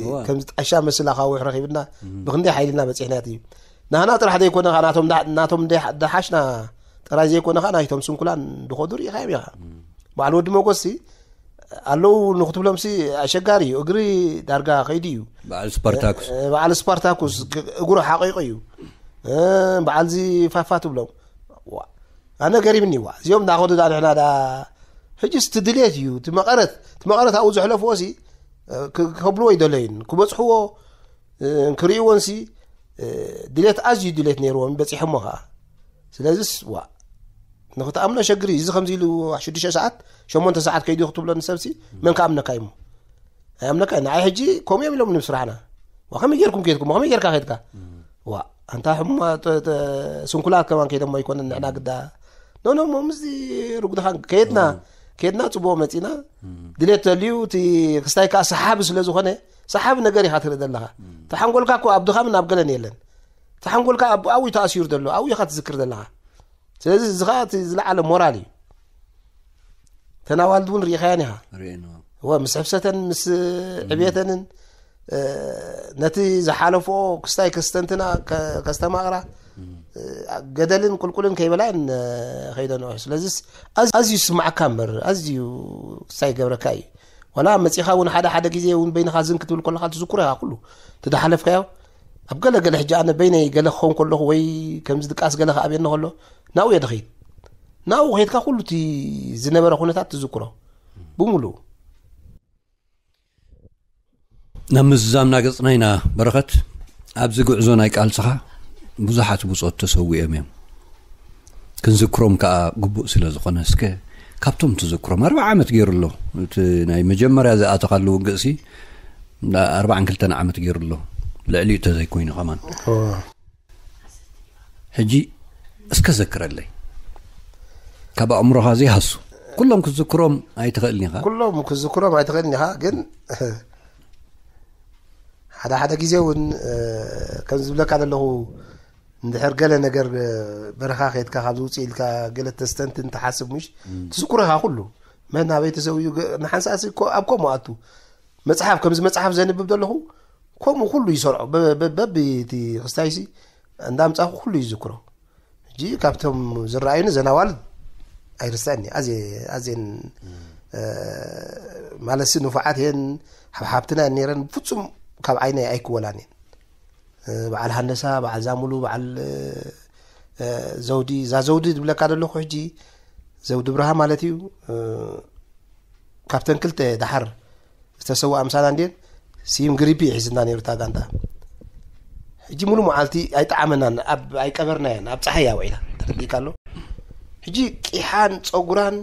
እወ። ከምዚ ጣሻ መስል ኣኻውሕ ረኺብና እም። ብኽንደይ ሓይልና በጺሕና እቲ። ናህና ጥራሕ ዘይኮነ ኸኣ ናቶም ዳ-፣ ናቶም ደሓ-፣ ደሓሽና ጥራይ ዘይኮነ ኸኣ ናይቶም ስንኩላን ድኸዱ ርኢኻዮም ኢኻ። እም። በዓል ወዲ መጎስሲ ኣለዉ ንክትብሎምሲ ኣሸጋሪ እዩ። እግሪ ዳርጋ ከይዱ እዩ። በዓል ስፓርታኩስ። እ፣ በዓል ስፓርታኩስ ግ-፣ እግሩ ሓቂቑ እዩ። እ፣ በዓልዚ ፋፋ ትብሎም። ዋ፣ ኣነ ገሪምኒ ዋ። እዚኦም እንዳኸዱ ዳ ንሕና ዳ፣ ሕጂስ እቲ ድሌት እዩ። እቲ መቐረት፣ እቲ መቐረት ኣብኡ ዘሕለፍዎ ሲ፣ እ፣ ክ-፣ ከብልዎ ይደለዩን። ክበጽሕዎ፣ እ፣ ክርእይዎን ሲ፣ እ፣ ድሌት፣ ኣዝዩ ድሌት ነይርዎም፣ በጺሖሞ ኸኣ። ስለዚስ ዋ፣ ንኽትኣምኖ ሸግሪ። እዚ ከምዚ ኢሉ ሽዱሽተ ሰዓት፣ ሸሞንተ ሰዓት ከይዱ ክትብሎ ንሰብሲ፣ መን ክኣምነካ እዩ እሞ? ኣይኣምነካ እዩ። ንዓይ ሕጂ ከምኡ እዮም ኢሎም ንስራሕና። ዋ፣ ከመይ ጌርኩም ከይድኩም? ከመይ ጌርካ ከይድካ? ዋ፣ ኣንታ ሕሙማ፣ ተ-፣ ተ-፣ ስንኩላት ከማን ከይዶሞ ኣይኮነን ንሕና ግዳ። ኖ፣ ኖ፣ እሞ ምስዚ ርጉድኻ ከየድና፣ ከየድና ጽቡቕ መጺና። ድሌት ተልዩ፣ እቲ ክስታይ ከኣ ሰሓቢ ስለ ዝኾነ፣ ሰሓቢ ነገር ኢኻ ትርኢ ዘለኻ። እቲ ሓንጎልካ እኮ ኣብ ድኻምን ኣብ ገለን የለን። እቲ ሓንጎልካ ኣብ፣ ኣብኡ እዩ ተኣሲሩ ዘሎ፣ ኣብኡ ኢኻ ትዝክር ዘለኻ። ስለዚ እዚ ኸኣ እቲ ዝለዓለ ሞራል እዩ። እተን ኣዋልድ እውን ርኢኻየን ኢኻ። ርኤን፣ እወ፣ ምስ ሕፍሰተን፣ ምስ ዕብየተንን፣ እ፣ ነቲ ዝሓለፍኦ ክስታይ ከስተንትና፣ ከ-፣ ከስተማቕራ፣ እ፣ ገደልን ቁልቁልን ከይበላየን፣ እ፣ ኸይደንኦ። ስለዚስ ኣዝ-፣ ኣዝዩ ይስማዓካ እምበር፣ ኣዝዩ ክስታይ ይገብረካ እዩ። ዋላ መጺኻ እውን ሓደ ሓደ ግዜ እውን በይንኻ ዝን ክትብል ከለኻ ትዝክሮ ኢኻ ኩሉ። እቲ ዝሓለፍካዮ ኣብ ገለ ገለ ሕጂ ኣነ በይነይ ገለ ክኸውን ከለኹ ወይ ከምዚ ድቃስ ገለ ክኣብየኒ ከሎ ናብኡ እየ ድኸይድ። ናብኡ ከይድካ ኩሉ እቲ ዝነበረ ኩነታት ትዝክሮ ብምሉኡ። ናብ ምዝዛምና ገጽና ኢና በረኸት። ኣብዚ ጉዕዞ ናይ ቃልስኻ ብዙሓት ብጾት ተሰዊኦም እዮም። ክንዝክሮም ከኣ ግቡእ ስለ ዝኾነ፣ እስከ ካብቶም ትዝክሮም፣ ኣርብዓ ዓመት ገይሩ ኣሎ። እቲ ናይ መጀመርያ ዝኣተኻሉ ውግእሲ፣ ኣርባዓን ክልተን ዓመት ገይሩ ኣሎ። ልዕሊኡ ተዘይኮይኑ ከማን። እወ። ሕጂ እስከ ዘክረለይ። ካብ ኣእምሮኻ ዘይሃሱ። ኩሎም ክትዝክሮም ኣይትኽእልን ኢኻ። ኩሎም ክትዝክሮም ኣይትኽእልን ኢኻ፣ ግን ሓደ ሓደ ግዜ እውን፣ እ፣ ከም ዝብለካ ዘለኹ፣ እንድሕር ገለ ነገር፣ እ፣ በረኻ ከይድካ ካብዚ ውፅእ ኢልካ ገለ ተስተንትን ትሓስብ፣ ምሽ ትዝክሮ ኢኻ ኩሉ። መን ኣበይ ተሰዊኡ፣ ገ-፣ ንሓንሳእሲ እኮ ኣብ ከምኡ ኣቱ። መጽሓፍ፣ ከምዚ መጽሓፍ ዘንብብ ዘለኹ፣ ከምኡ ኩሉ ይሰርዖ። በ-፣ በ-፣ በቢ እቲ ክስታይሲ እንዳምጻኹ ኩሉ ይዝክሮ። ሕጂ ካብቶም ዝረኣዩኒ ዘን ኣዋልድ ኣይርሳዕን እየ። ኣዝየ-፣ ኣዝየን፣ እ፣ ማለትሲ ንፉዓት እየን፣ ሓብሓብትና እየን ነይረን። ብፍጹም ካብ ዓይነይ ኣይክወላን እየን። እ፣ በዓል ሃንደሳ፣ በዓል ዛሙሉ፣ በዓል፣ እ፣ እ፣ ዘውዲ፣ እዛ ዘውዲ ዝብለካ ዘለኹ ሕጂ ዘውዲ ብርሃ ማለት እዩ። እ፣ ካብተን ክልተ ደሓር ዝተሰውኣ ምሳና እንድየን፣ ስዩም ግሪፒ እዩ ሒዝና ነይሩ እታ ጋንታ። ሕጂ ሙሉ መዓልቲ ኣይጠዓመናን፣ ኣብ፣ ኣይቀበርናያን፣ ኣብ ጸሓይ እያ ውዒላ። ተረዲእካ ኣሎ? ሕጂ ቂሓን ጸጉራን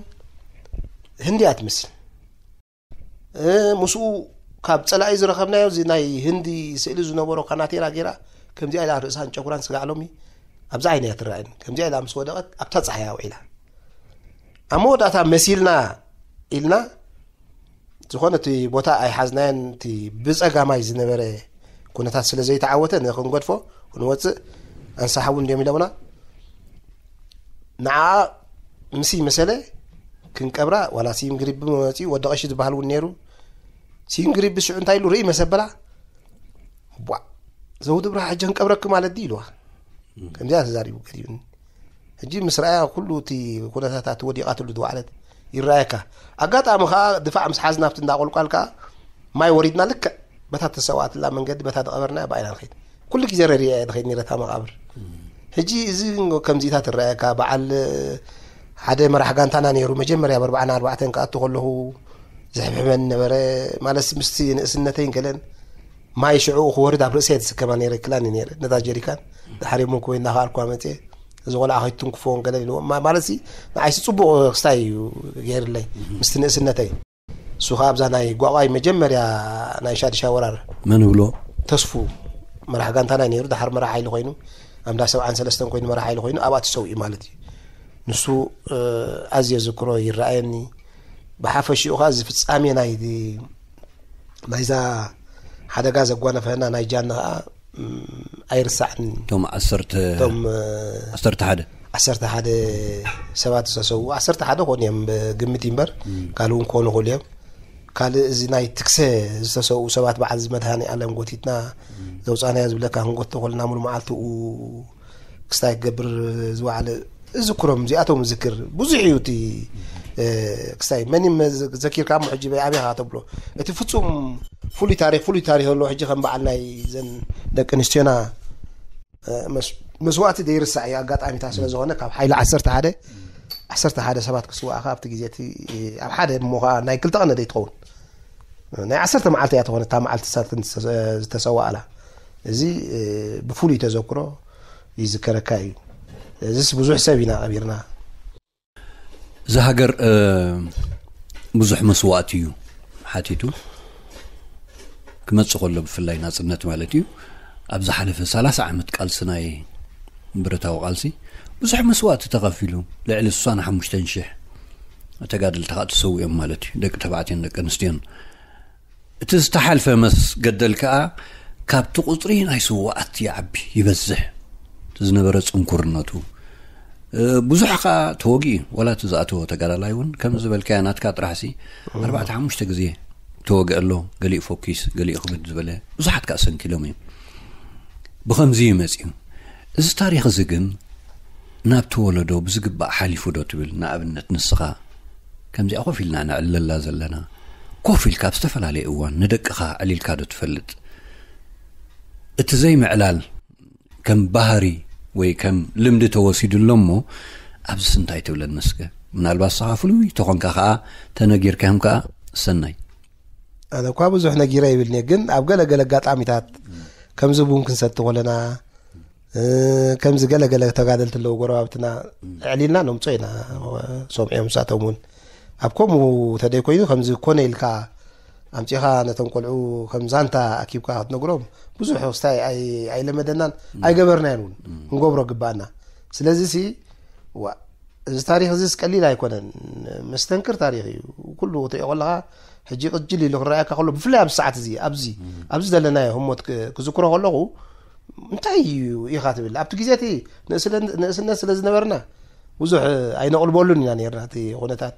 ህንዲ እያ ትመስል። እ፣ ምስኡ ካብ ጸላኢ ዝረኸብናዮ፣ እዚ ናይ ህንዲ ስእሊ ዝነበሮ ካናቴራ ገይራ፣ ከምዚኣ ኢላ ርእሳን ጨጉራን ስጋዕ ሎሚ ኣብዛ ዓይነ እያ ትረኣየኒ። ከምዚኣ ኢላ ምስ ወደቐት ኣብታ ጸሓይ እያ ውዒላ። ኣብ መወዳእታ መሲልና ኢልና፣ ዝኾነ እቲ ቦታ ኣይሓዝናዮን፣ እቲ ብጸጋማይ ዝነበረ ኩነታት ስለ ዘይተዓወተ ንኽንገድፎ ክንወጽእ ኣንሳሓ እውን እንድዮም ኢሎምና። ንዓኣ ምስ መሰለ ክንቀብራ፣ ዋላ ስዩም ግሪቢ መጺኡ፣ ወዲ ቀሺ ዝበሃል እውን ነይሩ፣ ሲንግሪ ብሽዑ እንታይ ኢሉ ርኢ መሰበላ ቧ ዘውዲ ብርሃ ሕጂ ክንቀብረኪ ማለት ድዩ ኢልዋ። ከምዚኣ ተዛሪቡ ገዲኡኒ። ሕጂ ምስ ረኣያ ኩሉ እቲ ኩነታታት ወዲቓትሉ ዝወዓለት ይረኣየካ። ኣጋጣሚ ከዓ ድፋዕ ምስ ሓዝና ኣብቲ እንዳቆልቋል ከዓ ማይ ወሪድና ልክዕ በታ ተሰዋእትላ መንገዲ በታ ዝቐበርና ባይና ንኸይድ። ኩሉ ግዜ ረሪያ እየ ዝኸይድ ነይረ እታ መቓብር። ሕጂ እዚ ከምዚታት ትረኣየካ። በዓል ሓደ መራሕ ጋንታና ነይሩ። መጀመርያ ብ ኣርባዓን ኣርባዕተን ክኣቱ ከለኹ ዝሕብሕበኒ ነበረ። ማለት ምስቲ ንእስነተይን ገለን ማይ ሽዑ ክወርድ ኣብ ርእሰይ ዝስከማ ነይረ ክላኒ ነይረ ነታ ጀሪካን። ድሓር እሞ ኮይና ከኣልኳ መፅየ። እዚ ቆልዓ ከይትንክፎ ገለ ኢልዎ። ማ- ማለት ሲ ንዓይሲ ፅቡቕ ክስታይ እዩ ገይርለይ ምስቲ ንእስነተይ። እሱ ከዓ ኣብዛ ናይ ጓቋይ መጀመርያ ናይ ሻድሻ ወራር መን ብሎ? ተስፉ መራሕ ጋንታና ነይሩ። ድሓር መራሕ ሓይሊ ኮይኑ ኣምዳ ሰብዓን ሰለስተን ኮይኑ መራሕ ሓይሊ ኮይኑ ኣብኣ ተሰዊኡ ማለት እዩ። ንሱ ኣዝየ ዝክሮ ይረኣየኒ። ብሓፈሽኡ ከዓ እዚ ፍፃሜ ናይ ናይዛ ሓደጋ ዘጓነፈና ናይ ጃኒ ከዓ ኣይርሳዕን። እቶም ዓሰርተ እቶም ዓሰርተ ሓደ ዓሰርተ ሓደ ሰባት ዝተሰዉ ዓሰርተ ሓደ ኮን እዮም ግምት እምበር ካልእ እውን ክኾኑ ይኽእሉ እዮም። ካልእ እዚ ናይ ትክሰ ዝተሰዉ ሰባት በዓል እዚ መድሃኒ ኣለም ጎቲትና ዘውፃናዮ ዝብለካ ክንጎቶ ከለና ሙሉ መዓልትኡ ክስታይ ክገብር ዝወዓለ እዝክሮም እዚኣቶም ዝክር ብዙሕ እዩ። እቲ ክስታይ መን ዘኪርካ ሞ ሕጂ ኣበይ ኢኻ ተብሎ እቲ ፍፁም ፍሉይ ታሪክ ፍሉይ ታሪክ ዘለዎ ሕጂ ከም በዓል ናይ ዘን ደቂ ኣንስትዮና መስዋእቲ ዘይርሳዕ እዩ። ኣጋጣሚታት ስለ ዝኾነ ካብ ሓይሊ ዓሰርተ ሓደ ዓሰርተ ሓደ ሰባት ክስዋእካ ኣብቲ ግዜ እቲ ኣብ ሓደ እሞ ከዓ ናይ ክልተ ቀነ ዘይትኸውን ናይ ዓሰርተ መዓልቲ እያ ተኾነ እታ መዓልቲ ሳትን ዝተሰዋእላ። እዚ ብፍሉይ ተዘክሮ ይዝከረካ እዩ። እዚስ ብዙሕ ሰብ ኢና ቀቢርና። እዚ ሃገር ብዙሕ መስዋእቲ እዩ ሓቲቱ ክመፅእ ከሎ፣ ብፍላይ ናፅነት ማለት እዩ። ኣብ ዝሓለፈ ሰላሳ ዓመት ቃልሲ ናይ ብረታዊ ቃልሲ ብዙሕ መስዋእቲ ተኸፊሉ። ልዕሊ ስሳን ሓሙሽተን ሽሕ ተጋደልቲ ከዓ ተሰዊኦም ማለት እዩ፣ ደቂ ተባዕትዮን ደቂ ኣንስትዮን። እቲ ዝተሓልፈ መስገደል ከዓ ካብቲ ቁፅሪ ናይ ስውኣት ይዓቢ ይበዝሕ። እቲ ዝነበረ ፅንኩርነቱ ብዙሕ ከዓ ተወጊኡ እዩ። ዋላ እቲ ዝኣተወ ተጋዳላይ እውን ከም ዝበልካያ ናትካ ጥራሕሲ ኣርባዕተ ሓሙሽተ ግዜ ተወግአ ኣሎ። ገሊኡ ፎኪስ፣ ገሊኡ ክብድ ዝበለ፣ ብዙሓት ከዓ ሰንኪሎም እዮም። ብኸምዚ እዩ መፂኡ። እዚ ታሪክ እዚ ግን ናብቲ ወለዶ ብዝግባእ ሓሊፉ ዶ ትብል? ንኣብነት ንስኻ ከምዚኣ ኮፍ ኢልና ነዕልለላ ዘለና፣ ኮፍ ኢልካ ኣብ ዝተፈላለየ እዋን ንደቅኻ ኣዕሊልካ ዶ ትፈልጥ? እቲ ዘይምዕላል ከም ባህሪ ወይ ከም ልምዲ ተወሲዱ ኣሎ እሞ፣ ኣብዚስ እንታይ ትብለኒ እስከ? ምናልባት ንስኻ ፍሉይ ተኾንካ ከኣ ተነጊርካዮም ከኣ ሰናይ። ኣነ እኳ ብዙሕ ነጊረ ይብልኒ፣ ግን ኣብ ገለ ገለ ኣጋጣሚታት ከምዚ ቡን ክንሰቲ ከለና፣ ከምዚ ገለ ገለ ተጋደልቲ ኣለዉ ጎረባብትና፣ ኣዕሊልና ነምጾ ኢና፣ ሰምዕዮም ንሳቶም እውን። ኣብ ከምኡ ተደይኮይኑ ከምዚ ኮነ ኢልካ ኣምጺኻ ነቶም ቆልዑ ከም ዛንታ ኣኪብካ ክትነግሮም ብዙሕ ክስታይ ኣይለመደናን ኣይገበርናዮን እውን። ክንገብሮ ግባኣና። ስለዚ ሲ ዋ እዚ ታሪኽ እዚስ ቀሊል ኣይኮነን። መስተንክር ታሪኽ እዩ። ኩሉ ክትሪኦ ከለኻ ሕጂ ቅጅል ኢሉ ክረኣየካ ከሎ ብፍላይ ኣብዚ ሰዓት እዚ ኣብዚ ኣብዚ ዘለናዮ ህሞት ክዝክሮ ከለኹ እንታይ እዩ ኢኻ ትብል ኣብቲ ግዜ እቲ ንእስነት ስለ ዝነበርና ብዙሕ ኣይነቕልበሉን ኢና ነርና እቲ ኩነታት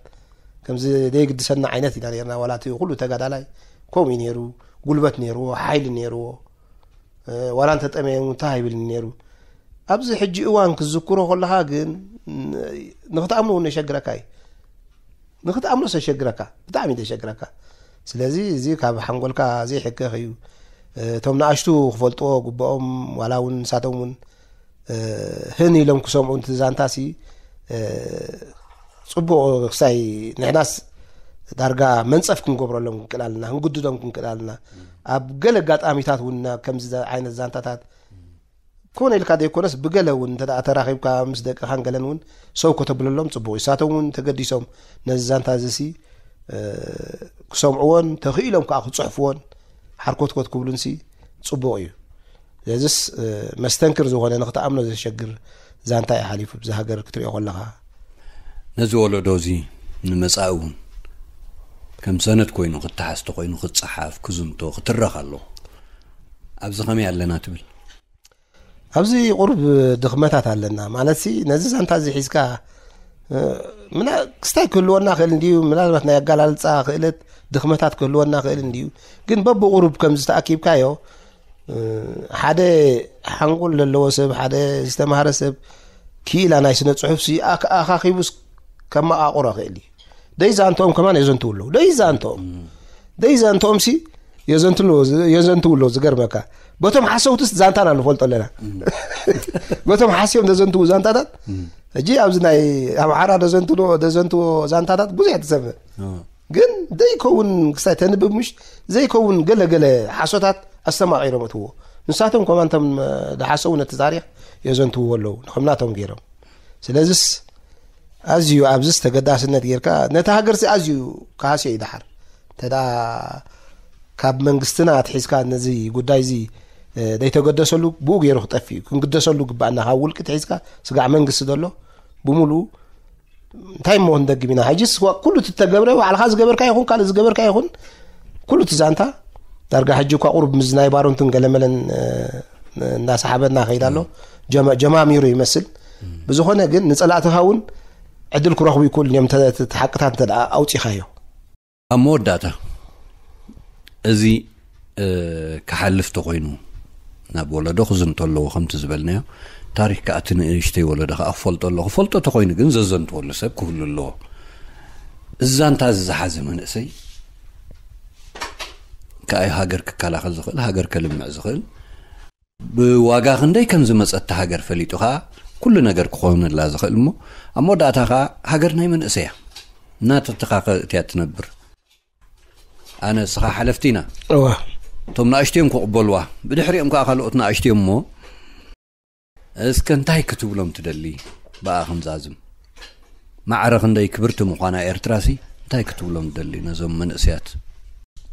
ከምዚ ደየግድሰና ዓይነት ኢና ነርና ዋላ እቲ ኩሉ ተጋዳላይ ከምኡ እዩ ነይሩ ጉልበት ነይርዎ ሓይሊ ነይርዎ ዋላ እንተጠመየ እውን እንታይ ኣይብልን ነይሩ ኣብዚ ሕጂ እዋን ክዝክሮ ከለኻ ግን ንክትኣምኖ እውን የሸግረካ እዩ ንክትኣምኖ ሰሸግረካ ብጣዕሚ እዩ ዘሸግረካ ስለዚ እዚ ካብ ሓንጎልካ ዘይሕከኽ እዩ እቶም ንኣሽቱ ክፈልጥዎ ግብኦም ዋላ እውን ንሳቶም እውን ህን ኢሎም ክሰምዑ እቲ ዛንታ ሲ ፅቡቕ ክሳይ ንሕናስ ዳርጋ መንፀፍ ክንገብረሎም ክንክእል ኣለና ክንግድዶም ክንክእል ኣለና ኣብ ገለ ኣጋጣሚታት እውን ከምዚ ዓይነት ዛንታታት ኮነ ኢልካ ዘይኮነስ ብገለ እውን እንተ ተራኺብካ ምስ ደቅኻን ገለን እውን ሰው ከተብለሎም ፅቡቕ እዩ ንሳቶም እውን ተገዲሶም ነዚ ዛንታ እዚ ሲ ክሰምዕዎን ተኽኢሎም ከዓ ክፅሕፍዎን ሓርኮትኮት ክብሉን ሲ ፅቡቕ እዩ ስለዚስ መስተንክር ዝኾነ ንክትኣምኖ ዘሸግር ዛንታ እዩ ሓሊፉ ብዚ ሃገር ክትሪኦ ከለኻ ነዚ ወለዶ እዚ ንመፃኢ እውን ከም ሰነድ ኮይኑ ክተሓዝ ተኮይኑ ክፀሓፍ ክዝንቶ ክትረኽ ኣለዎ ኣብዚ ከመይ ኣለና ትብል ኣብዚ ቁሩብ ድኽመታት ኣለና ማለት ሲ ነዚ ዛንታ እዚ ሒዝካ ምና ክስታይ ክህልወና ክእል እንድዩ፣ ምናልባት ናይ ኣጋላልፃ ክእለት ድኽመታት ክህልወና ክእል እንድዩ። ግን በብቑሩብ ከም ዝተኣኪብካዮ፣ እ፣ ሓደ ሓንጎል ዘለዎ ሰብ፣ ሓደ ዝተማህረ ሰብ ክኢላ ናይ ስነ ፅሑፍ ሲ ኣክ-፣ ኣኻኺቡስ ከመቓቑሮ ክእል እዩ። ደይ ዛንተኦም ከማን የዘንትው ኣለዉ። ደይ ዛንተኦም። ደይ ዛንተኦም ሲ የዘንትው ኣለዉ፣ የዘንትው ኣለዉ። ዝገርመካ። በቶም ሓሰውትስ ዛንታና ንፈልጦ ኣለና። በቶም ሓስዮም ዘዘንትው ዛንታታት። ሕጂ ኣብዚ ናይ ኣምሓራ ዘዘንትዎ፣ ዘዘንትዎ ዛንታታት ብዙሕ ትሰምዕ። ኦ። ግን ዘይከውን ክሳይ ተንብብ ምሽ ዘይከውን ገለ ገለ ሓሶታት ኣስተማቒሮም እትዎ። ንሳቶም ከማን እቶም ዝሓሰቡ ነቲ ታሪኽ የዘንትውዎ ኣለዉ። ንኸምናቶም ገይሮም። ስለዚስ ኣዝዩ ኣብዚስ ተገዳስነት ጌርካ ነቲ ሃገርሲ ኣዝዩ ክሃስዮ እዩ ደሓር። እንተ ደኣ ካብ መንግስትና ኣትሒዝካ ነዚ ጉዳይ እዚ፣ እ፣ ዘይተገደሰሉ ብኡ ገይሩ ክጠፍእ እዩ። ክንግደሰሉ ግባኣና ካብ ውልቂ ትሒዝካ ስጋዕ መንግስቲ ዘሎ ብምሉኡ እንታይ እሞ ክንደግም ኢና? ሕጂስ ዋ-፣ ኩሉ እቲ እተገብረ ባዕልኻ ዝገበርካ ይኹን ካልእ ዝገበርካ ይኹን ኩሉ እቲ ዛንታ ዳርጋ ሕጂ እኳ ቁሩብ ምስ ናይ ባሮንትን ገለመለን፣ እ፣ እናሰሓበና ከይዳ ኣሎ። ጀማ-፣ ጀማሚሩ ይመስል። ብዝኾነ ግን ንጸላእትኻ እውን ዕድል ክረኽቡ ይክእሉ እዮም፣ እንተ-፣ እቲ ሓቅታት እንተ ደኣ ኣውጺኻዮ። ኣብ መወዳእታ እዚ፣ እ፣ ክሓልፍ ተኾይኑ ናብ ወለዶ ክዝንቶ ኣለዎ፣ ከምቲ ዝበልናዮ ታሪኽ ከኣ እቲ ንእሽተይ ወለዶ ከኣ ክፈልጦ ኣለዎ። ክፈልጦ ተኾይኑ ግን ዘዘንትወሉ ሰብ ክህሉ ኣለዎ። እዚ ዛንታ እዚ ዝሓዘ መንእሰይ ከኣ ሃገር ክከላኸል ዝኽእል፣ ሃገር ከልምዕ ዝኽእል፣ ብዋጋ ክንደይ ከም ዝመጸት እታ ሃገር ፈሊጡ ከኣ ኩሉ ነገር ክኾነላ ዝኽእል እሞ፣ ኣብ መወዳእታ ከኣ ሃገር ናይ መንእሰይ እያ። እናተተኻኸእት እያ ትነብር። ኣነ እስኻ ሓለፍቲ ኢና። እዋ። እቶም ንኣሽትዮም ክቕበልዋ፣ ብድሕሪኦም ከኣ ካልኦት ንኣሽትዮም እሞ፣ እስከ እንታይ ክትብሎም ትደሊ? ብኣ ክንዛዝም። ማዕረ ክንደይ ክብርቲ ምዃና ኤርትራሲ፣ እንታይ ክትብሎም ትደሊ ነዞም መንእሰያት?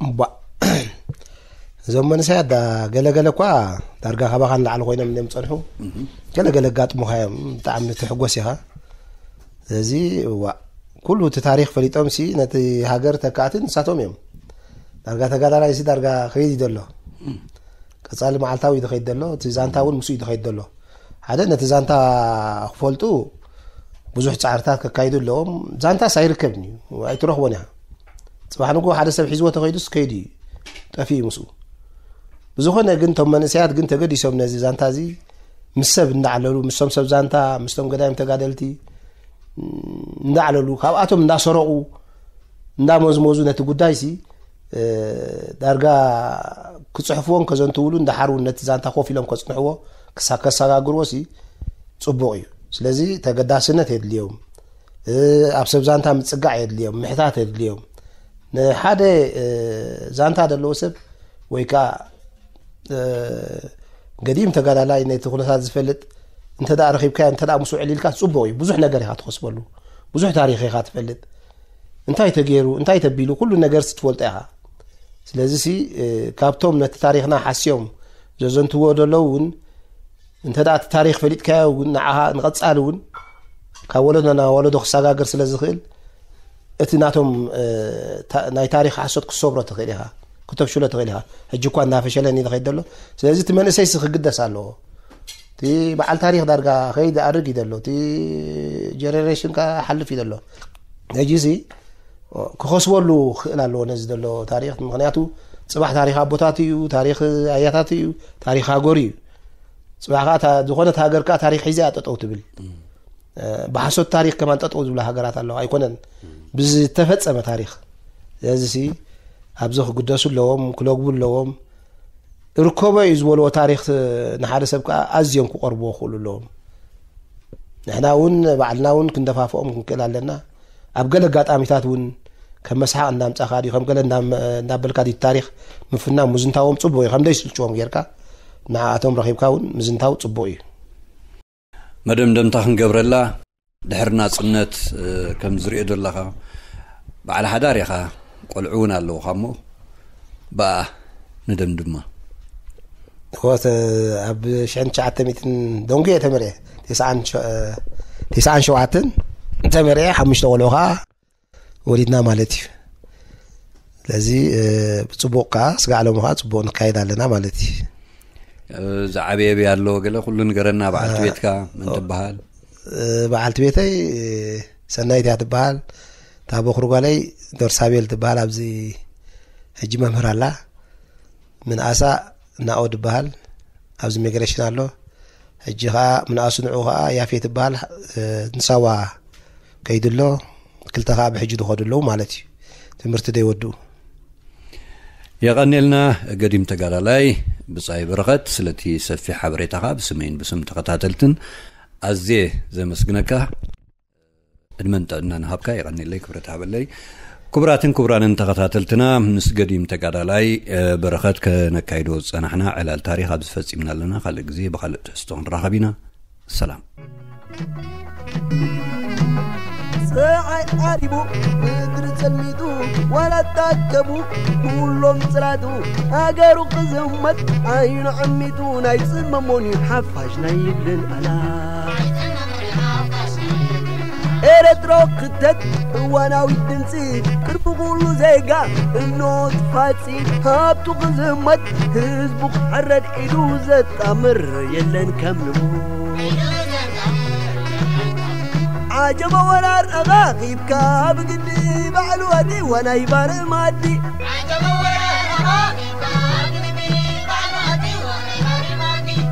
እባ፣ እዞም መንእሰያት ዳ-፣ ገለገለ እኳ ዳርጋ ካባኻ ንላዕሊ ኮይኖም እዮም ዝጸንሑ። እህ። ገለገለ ኣጋጥሙኻ እዮም፣ ብጣዕሚ ትሕጎስ ኢኻ። ስለዚ፣ እዋ፣ ኩሉ እቲ ታሪኽ ፈሊጦምሲ ነቲ ሃገር ተካእቲ ንሳቶም እዮም። ዳርጋ ተጋዳላይ ሲ ዳርጋ ከይድ እዩ ዘሎ። ቀጻሊ መዓልታዊ እዩ ዝኸይድ ዘሎ፣ እቲ ዛንታ እውን ምስኡ እዩ ዝኸይድ ዘሎ። ሓደ ነቲ ዛንታ ክፈልጡ ብዙሕ ጻዕርታት ከካይዱ ኣለዎም። ዛንታስ ኣይርከብን እዩ፣ ኣይትረኽቦን ኢኻ። ጽባሕ ንግሆ ሓደ ሰብ ሒዝዎ ተኸይዱስ ከይዱ እዩ፣ ጠፊኡ እዩ ምስኡ። ብዝኾነ ግን እቶም መንእሰያት ግን ተገዲሶም ነዚ ዛንታ እዚ ምስ ሰብ እንዳዕለሉ፣ ምስቶም ሰብ ዛንታ፣ ምስቶም ገዳይም ተጋደልቲ እንዳዕለሉ፣ ካብኣቶም እንዳሰረቑ፣ እንዳመዝመዙ ነቲ ጉዳይሲ፣ እ፣ ዳርጋ ክጽሕፍዎን ከዘንትውሉ እንዳሓር እውን ነቲ ዛንታ ኮፍ ኢሎም ከጽንሕዎ፣ ክሳ-፣ ከሰጋግርዎሲ ጽቡቕ እዩ። ስለዚ ተገዳስነት የድልዮም። እ፣ ኣብ ሰብ ዛንታ ምጽጋዕ የድልዮም፣ ምሕታት የድልዮም። ንሓደ፣ እ፣ ዛንታ ዘለዎ ሰብ ወይ ከኣ፣ እ፣ ገዲም ተጋዳላይ ነቲ ኩነታት ዝፈልጥ እንተ ደኣ ረኺብካዮ፣ እንተ ደኣ ምስኡ ዕሊልካ ጽቡቕ እዩ። ብዙሕ ነገር ኢኻ ትኸስበሉ። ብዙሕ ታሪኽ ኢኻ ትፈልጥ። እንታይ ተገይሩ፣ እንታይ ተቢሉ፣ ኩሉ ነገር ትፈልጦ ኢኻ። ስለዚሲ፣ እ፣ ካብቶም ነቲ ታሪኽና ሓስዮም ዘዘንትዎ ዘለዉ እውን እንተ ደኣ እቲ ታሪኽ ፈሊጥካዮ እውን ንዓኻ ንቐጻሊ እውን ካብ ወለዶ ናብ ወለዶ ክሰጋገር ስለ ዝኽእል፣ እቲ ናቶም፣ እ፣ ታ-፣ ናይ ታሪኽ ሓሶት ክትሰብሮ ትኽእል ኢኻ፣ ክተፍሽሎ ትኽእል ኢኻ። ሕጂ እኳ እናፈሸለኒ ዝኸይድ ዘሎ። ስለዚ እቲ መንእሰይሲ ክግደስ ኣለዎ። እቲ በዓል ታሪኽ ዳርጋ ከይድ ኣርግ እዩ ዘሎ። እቲ ጀነሬሽን ከኣ ሓልፍ እዩ ዘሎ። ሕጂሲ ክኸስበሉ ክኽእል ኣለዎ ነዚ ዘሎ ታሪኽ። ምኽንያቱ ጽባሕ ታሪኽ ኣቦታት እዩ፣ ታሪኽ ኣያታት እዩ፣ ታሪኽ ሃገሩ እዩ። ጽባሕ ከኣ እታ ዝኾነት ሃገር ከኣ ታሪኽ ሒዛ እያ ጠጠው ትብል። እ፣ ብሓሶት ታሪኽ ከማን ጠጠው ዝብላ ሃገራት ኣለዋ። ኣይኮነን ብዝተፈጸመ ታሪኽ። ስለዚሲ ኣብዚ ክግደሱ ኣለዎም፣ ክለግቡ ኣለዎም። እርከቦ እዩ ዝበልዎ ታሪኽ ንሓደ ሰብ ከኣ ኣዝዮም ክቐርብዎ ክኽእሉ ኣለዎም። ንሕና እውን ባዕልና እውን ክንደፋፍኦም ክንክእል ኣለና። ኣብ ገለ ኣጋጣሚታት እውን ከም መስሓቕ እንዳምጻኻ ድዩ፣ ከም ገለ እንዳም-፣ እንዳበልካ ድዩ ታሪኽ ምፍናው ምዝንታዎም ጽቡቕ እዩ። ከም ደይስልችዎም ጌርካ ንዓኣቶም ረኺብካ እውን ምዝንታው ጽቡቕ እዩ። መደምደምታ ክንገብረላ፣ ድሕሪ ናጽነት፣ እ፣ ከም ዝሪኦ ዘለኻ በዓል ሓዳር ኢኻ፣ ቆልዑ እውን ኣለውኻ እሞ ብኣ ንደምድማ። እኮ፣ ተ-፣ ኣብ ሽሕን ትሽዓተ ሚእትን ደንጉየ ተመርየ፣ ተስዓን ሸ-፣ ተስዓን ሸውዓተን ተመርየ፣ ሓሙሽተ ቆልዑ ኸዓ ወሊድና ማለት እዩ። ስለዚ፣ እ፣ ብጽቡቕ ከኣ ስጋዕ ሎሚ ከኣ ጽቡቕ ንካየድ ኣለና ማለት እዩ። እ፣ ዝዓበየ ብያ ኣሎ ገለ ኩሉ ንገረና፣ በዓልቲ እ፣ ቤትካ መን ኦ፣ ትበሃል? እ፣ በዓልቲ ቤተይ፣ እ፣ ሰናይት እያ ትበሃል። እታ በኹሪ ጓለይ ዶርሳቤል ትበሃል፣ ኣብዚ ሕጂ መምህር ኣላ። ምንኣሳ ናኦድ ይበሃል፣ ኣብዚ ኢሚግሬሽን ኣሎ። ሕጂ ኸዓ ምንኣሱ ንዑ ኸዓ ያፌት ይበሃል፣ እ፣ ንሳዋ ከይዱ ኣሎ። ክልተ ኸዓ ብሕጂ ዝኸዱ ኣለዉ ማለት እዩ፣ ትምህርቲ ዘይወድኡ። የቐኔልና ገዲም ተጋዳላይ ብጻይ በረኸት፣ ስለቲ ሰፊሕ ሓበሬታኻ ብስመይን ብስም ተኸታተልትን ኣዝየ ዘመስግነካ። ዕድመን ጥዕናን ሃብካ። የቐኔለይ፣ ክብረት ሃበለይ። ክቡራትን ክቡራንን ተኸታተልትና፣ ምስ ገዲም ተጋዳላይ፣ እ፣ በረኸት ከነካይዶ ዝጸናሕና ዕላል ታሪኽ ኣብዚ ፈጺምና ኣለና። ካልእ ግዜ ብኻልእ ትሕዝቶ ክንራኸብ ኢና። ሰላም። ጸዓይ ዓሪቡ፣ ምድሪ ጸልሚቱ፣ ዋላ ታከቡ፣ ኩሎም ጽላቱ፣ ሃገሩ ክዝመት፣ ዓይኑ ዓሚቱ፣ ናይ ጽመሞን እዩ ሓፋሽ ናይ ይብልን ኣላ። ኤረትሮ ክተት እዋናዊት ድምፂ፣ ቅርቢ ኩሉ ዜጋ እኖ ትፋፂ፣ ሃብቱ ክዝመት፣ ህዝቡ ክሕረድ፣ ኢዱ ዘጣምር የለን ከም ንቡ። ዓጀበ ወራር ኣኻኺብካ ብግዲ፣ ባዕሉ ኣትይዋ ናይ ባርማዲ።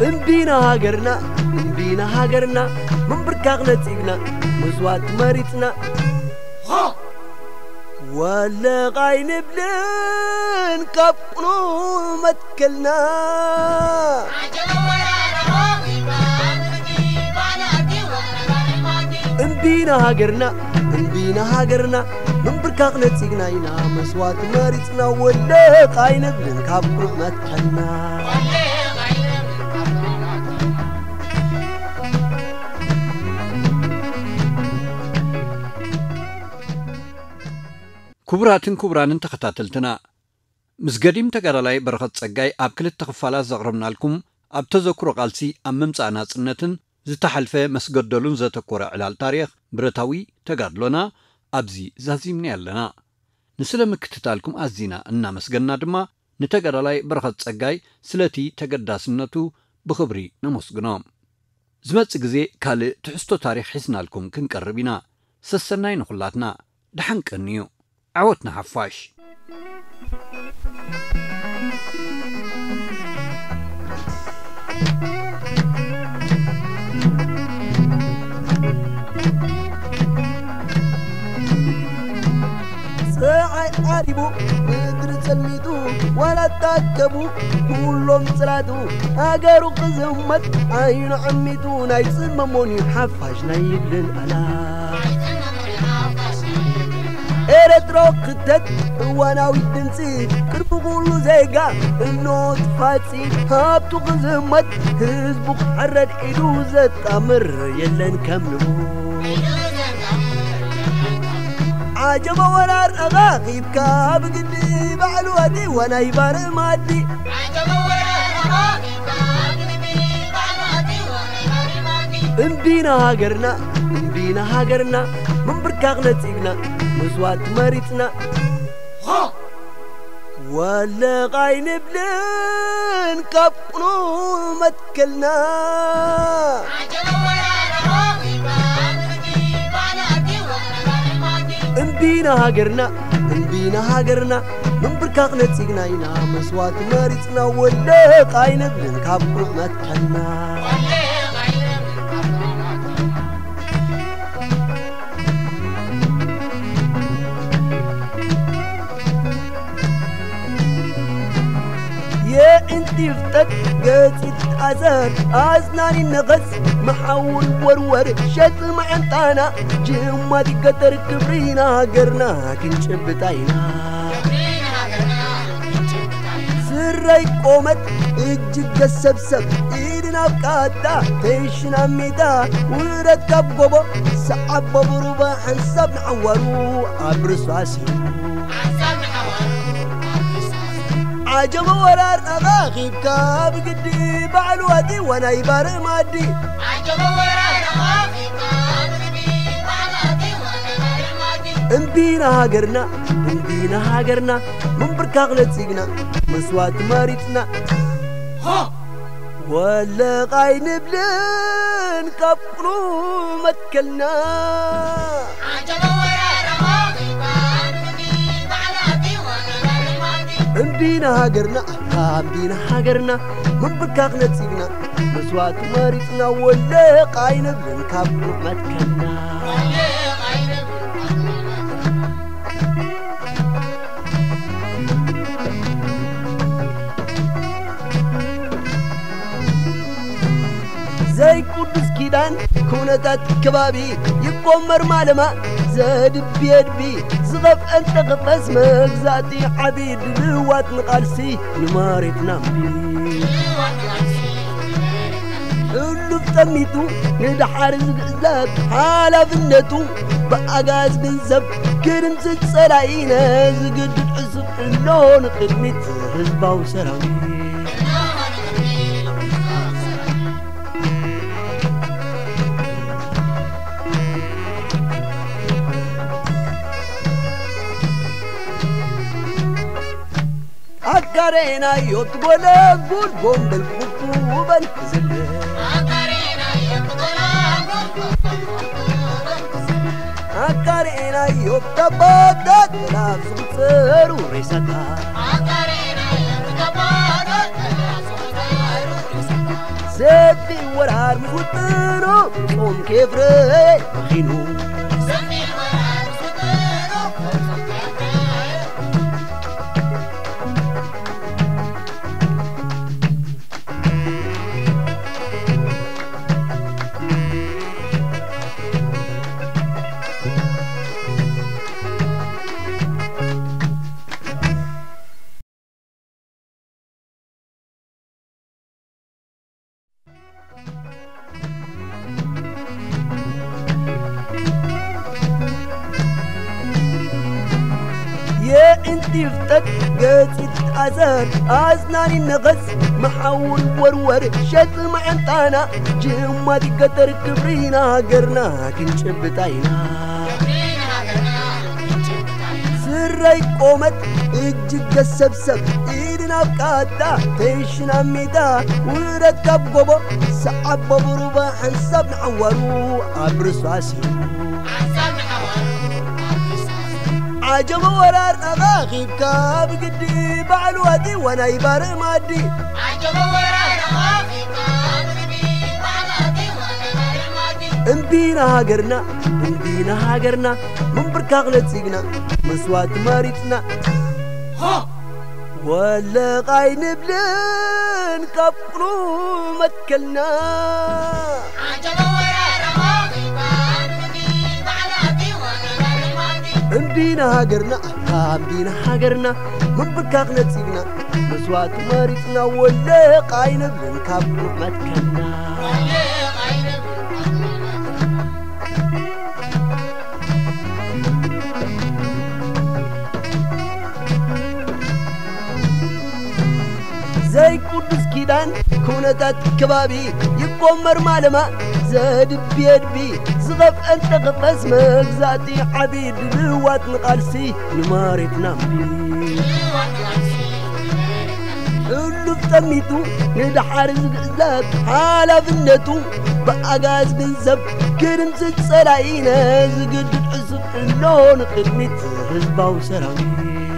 እምቢ ንሃገርና፣ እምቢ ንሃገርና፣ ምንብርካኽ ነጺግና፣ መስዋእቲ መሪጽና። ወለቕ ኣይንብልን ካብ ቅኑዕ መትከልና። እምቢ ንሃገርና፣ እምቢ ንሃገርና፣ ምንብርካኽ ነጺግና ኢና፣ መስዋእቲ መሪጽና፣ ወለቕ ኣይንብልን ካብ ቅኑዕ መትከልና። ክቡራትን ክቡራንን ተኸታተልትና፣ ምስ ገዲም ተጋዳላይ በረኸት ጸጋይ ኣብ ክልተ ክፋላት ዘቕረብናልኩም፣ ኣብ ተዘክሮ ቃልሲ ኣብ ምምጻእ ናጽነትን ዝተሓልፈ መስገደሉን ዘተኮረ ዕላል ታሪኽ ብረታዊ ተጋድሎና ኣብዚ ዛዚምና ኣለና። ንስለ ምክትታልኩም ኣዚና እናመስገንና ድማ፣ ንተጋዳላይ በረኸት ጸጋይ ስለቲ ተገዳስነቱ ብኽብሪ ነመስግኖ። ዝመጽእ ግዜ ካልእ ትሕዝቶ ታሪኽ ሒዝናልኩም ክንቀርብ ኢና። ሰሰናይ ንኹላትና። ደሓን ቀንዩ። ዓወት ንሓፋሽ። ጸዓይ ዓሪቡ፣ ምድሪ ጸልሚቱ፣ ዋላ ታከቡ፣ ኩሎም ጽላቱ፣ ሃገሩ ክዝመት፣ ዓይኑ ዓሚቱ፣ ናይ ጽመሞን እዩ ሓፋሽ ናይ ይብልን ኣላ። ኤረትሮ ክተት እዋናዊት ድምፂ፣ ቅርቢ ኩሉ ዜጋ እኖ ትፋፂ፣ ሃብቱ ክዝመት፣ ህዝቡ ክሕረድ፣ ኢዱ ዘጣምር የለን ከም ንቡ። ዓጀበ ወራር ኣኻኺብካ ብግዲ፣ ባዕሉ ኣትይዋ ናይ ባርማዲ። እምቢ ንሃገርና፣ እምቢ ንሃገርና፣ ምንብርካኽ ነጺግና፣ መስዋእቲ መሪጽና። ወለቕ ኣይንብልን ካብ ቅኑዕ መትከልና። እምቢ ንሃገርና፣ እምቢ ንሃገርና፣ ምንብርካኽ ነጺግና ኢና፣ መስዋእቲ መሪጽና፣ ወለቕ ኣይንብልን ካብ ቅኑዕ መትከልና። የእንቲ ይፍጠጥ ገጽ ይትኣዘር፣ ኣዝናኒ ነቐጽ፣ መሓውር ወርወር፣ ሸጥ መዓንጣና፣ ጅማት ይገተር፣ ክብሪ ንሃገርና ክንጭብጣ ኢና። ስረይ ቆመት፣ እጅግ ገሰብሰብ፣ ኢድን ኣብ ቃታ፣ ቴሽን ኣብ ሚታ፣ ውረድ ካብ ጎቦ፣ ሰዓቦ ብሩባ፣ ሓንሳብ ንዓዋሩ ኣብ ርሳሲ። ዓጀበ ወራር ኣኻኺብካ ብግዲ፣ ባዕሉ ኣትይዋ ናይ ባርማዲ። እምቢ ንሃገርና፣ እምቢ ንሃገርና፣ ምንብርካኽ ነጺግና፣ መስዋእቲ መሪጽና። ወለቕ ኣይንብልን ካብ ቁኑ መትከልና። እምቢ ንሃገርና፣ እምቢ ንሃገርና፣ ምንብርካኽ ነጺግና፣ መስዋእቲ መሪጽና፣ ወለቕ ኣይንብልን ካብ ቁኑ መትከልና። ዘይቅዱስ ኪዳን ኩነታት ከባቢ ይቆመር ማለማ ዘድቢ የድቢ ዝኸፍአን ተኸፈስ መግዛእቲ ዓቢ ድልዋት ንቓልሲ ንመሬትና እምቢ። እሉፍ ጠሚቱ ንደሓር ዝግዛት ሓላፍነቱ ብኣጋዝ ገንዘብ ክድምስስ ጸላኢ ነዚ ግድድ ዕሱብ እኖ ንቕድሚት ህዝባዊ ሰራዊት። ኣጋሬናዮ ትጎለጉል ጎንበል ቁቁበል ዝል ኣጋሬናዮ ተባታት ላፍ ዝቁጸሩ ሬሳታት ሰፊ ወራር ምስ ውጥኑ ጾም ኬፍረ መኺኑ። የእንቲ ፍጠት ገጺት ኣዘር ኣዝናኒ ነኸስ መሓውር ወርወር ሸጥ መዓንጣና ጅማት ገጠር ክብሪና ሃገርና ክንጭብጣ ኢና። ስረይ ቆመት እጅግ ገሰብሰብ ኢድን ኣብ ቃታ ተይሽን ኣብ ሜዳ ውረድ ካብ ጎቦ ሰዓቦ ብሩባ ሓንሳብ ንዓዋሩ ኣብ ርሱ ኣሲሩ። ዓጀቦ ወራር ኣኻኺብካ ብግዲ ባዕሉ ኣትዋ ናይ ባርእ ማዲ። እምቢ ንሃገርና፣ እምቢ ንሃገርና፣ ምንብርካኽ ነጺግና፣ መስዋእቲ መሪጽና። ወለቕ ኣይንብልን ካብ ቁኑ መትከልና። እምቢ ንሃገርና፣ እምቢ ንሃገርና፣ ምንብርካኽ ነጺግና፣ መስዋእቲ መሪጽና። ወለቕ ኣይንብልን ካብ ቁኑ መትከልና። ዘይቅዱስ ኪዳን ኩነታት ከባቢ ይቆመር ማለማ ዘድቢ የድቢ ዝኸፍአን ተኸፈስ መግዛእቲ ዓቢ ድልዋት ንቓልሲ ንመሬትና እምቢ። እሉፍ ጠሚቱ ንደሓር ዝግዘብ ሓላፍነቱ ብኣጋዝ ገንዘብ ክድምስስ ጸላኢ ነዝግድድ ዕሱብ እሎ ንቕድሚት ህዝባዊ ሰራዊት።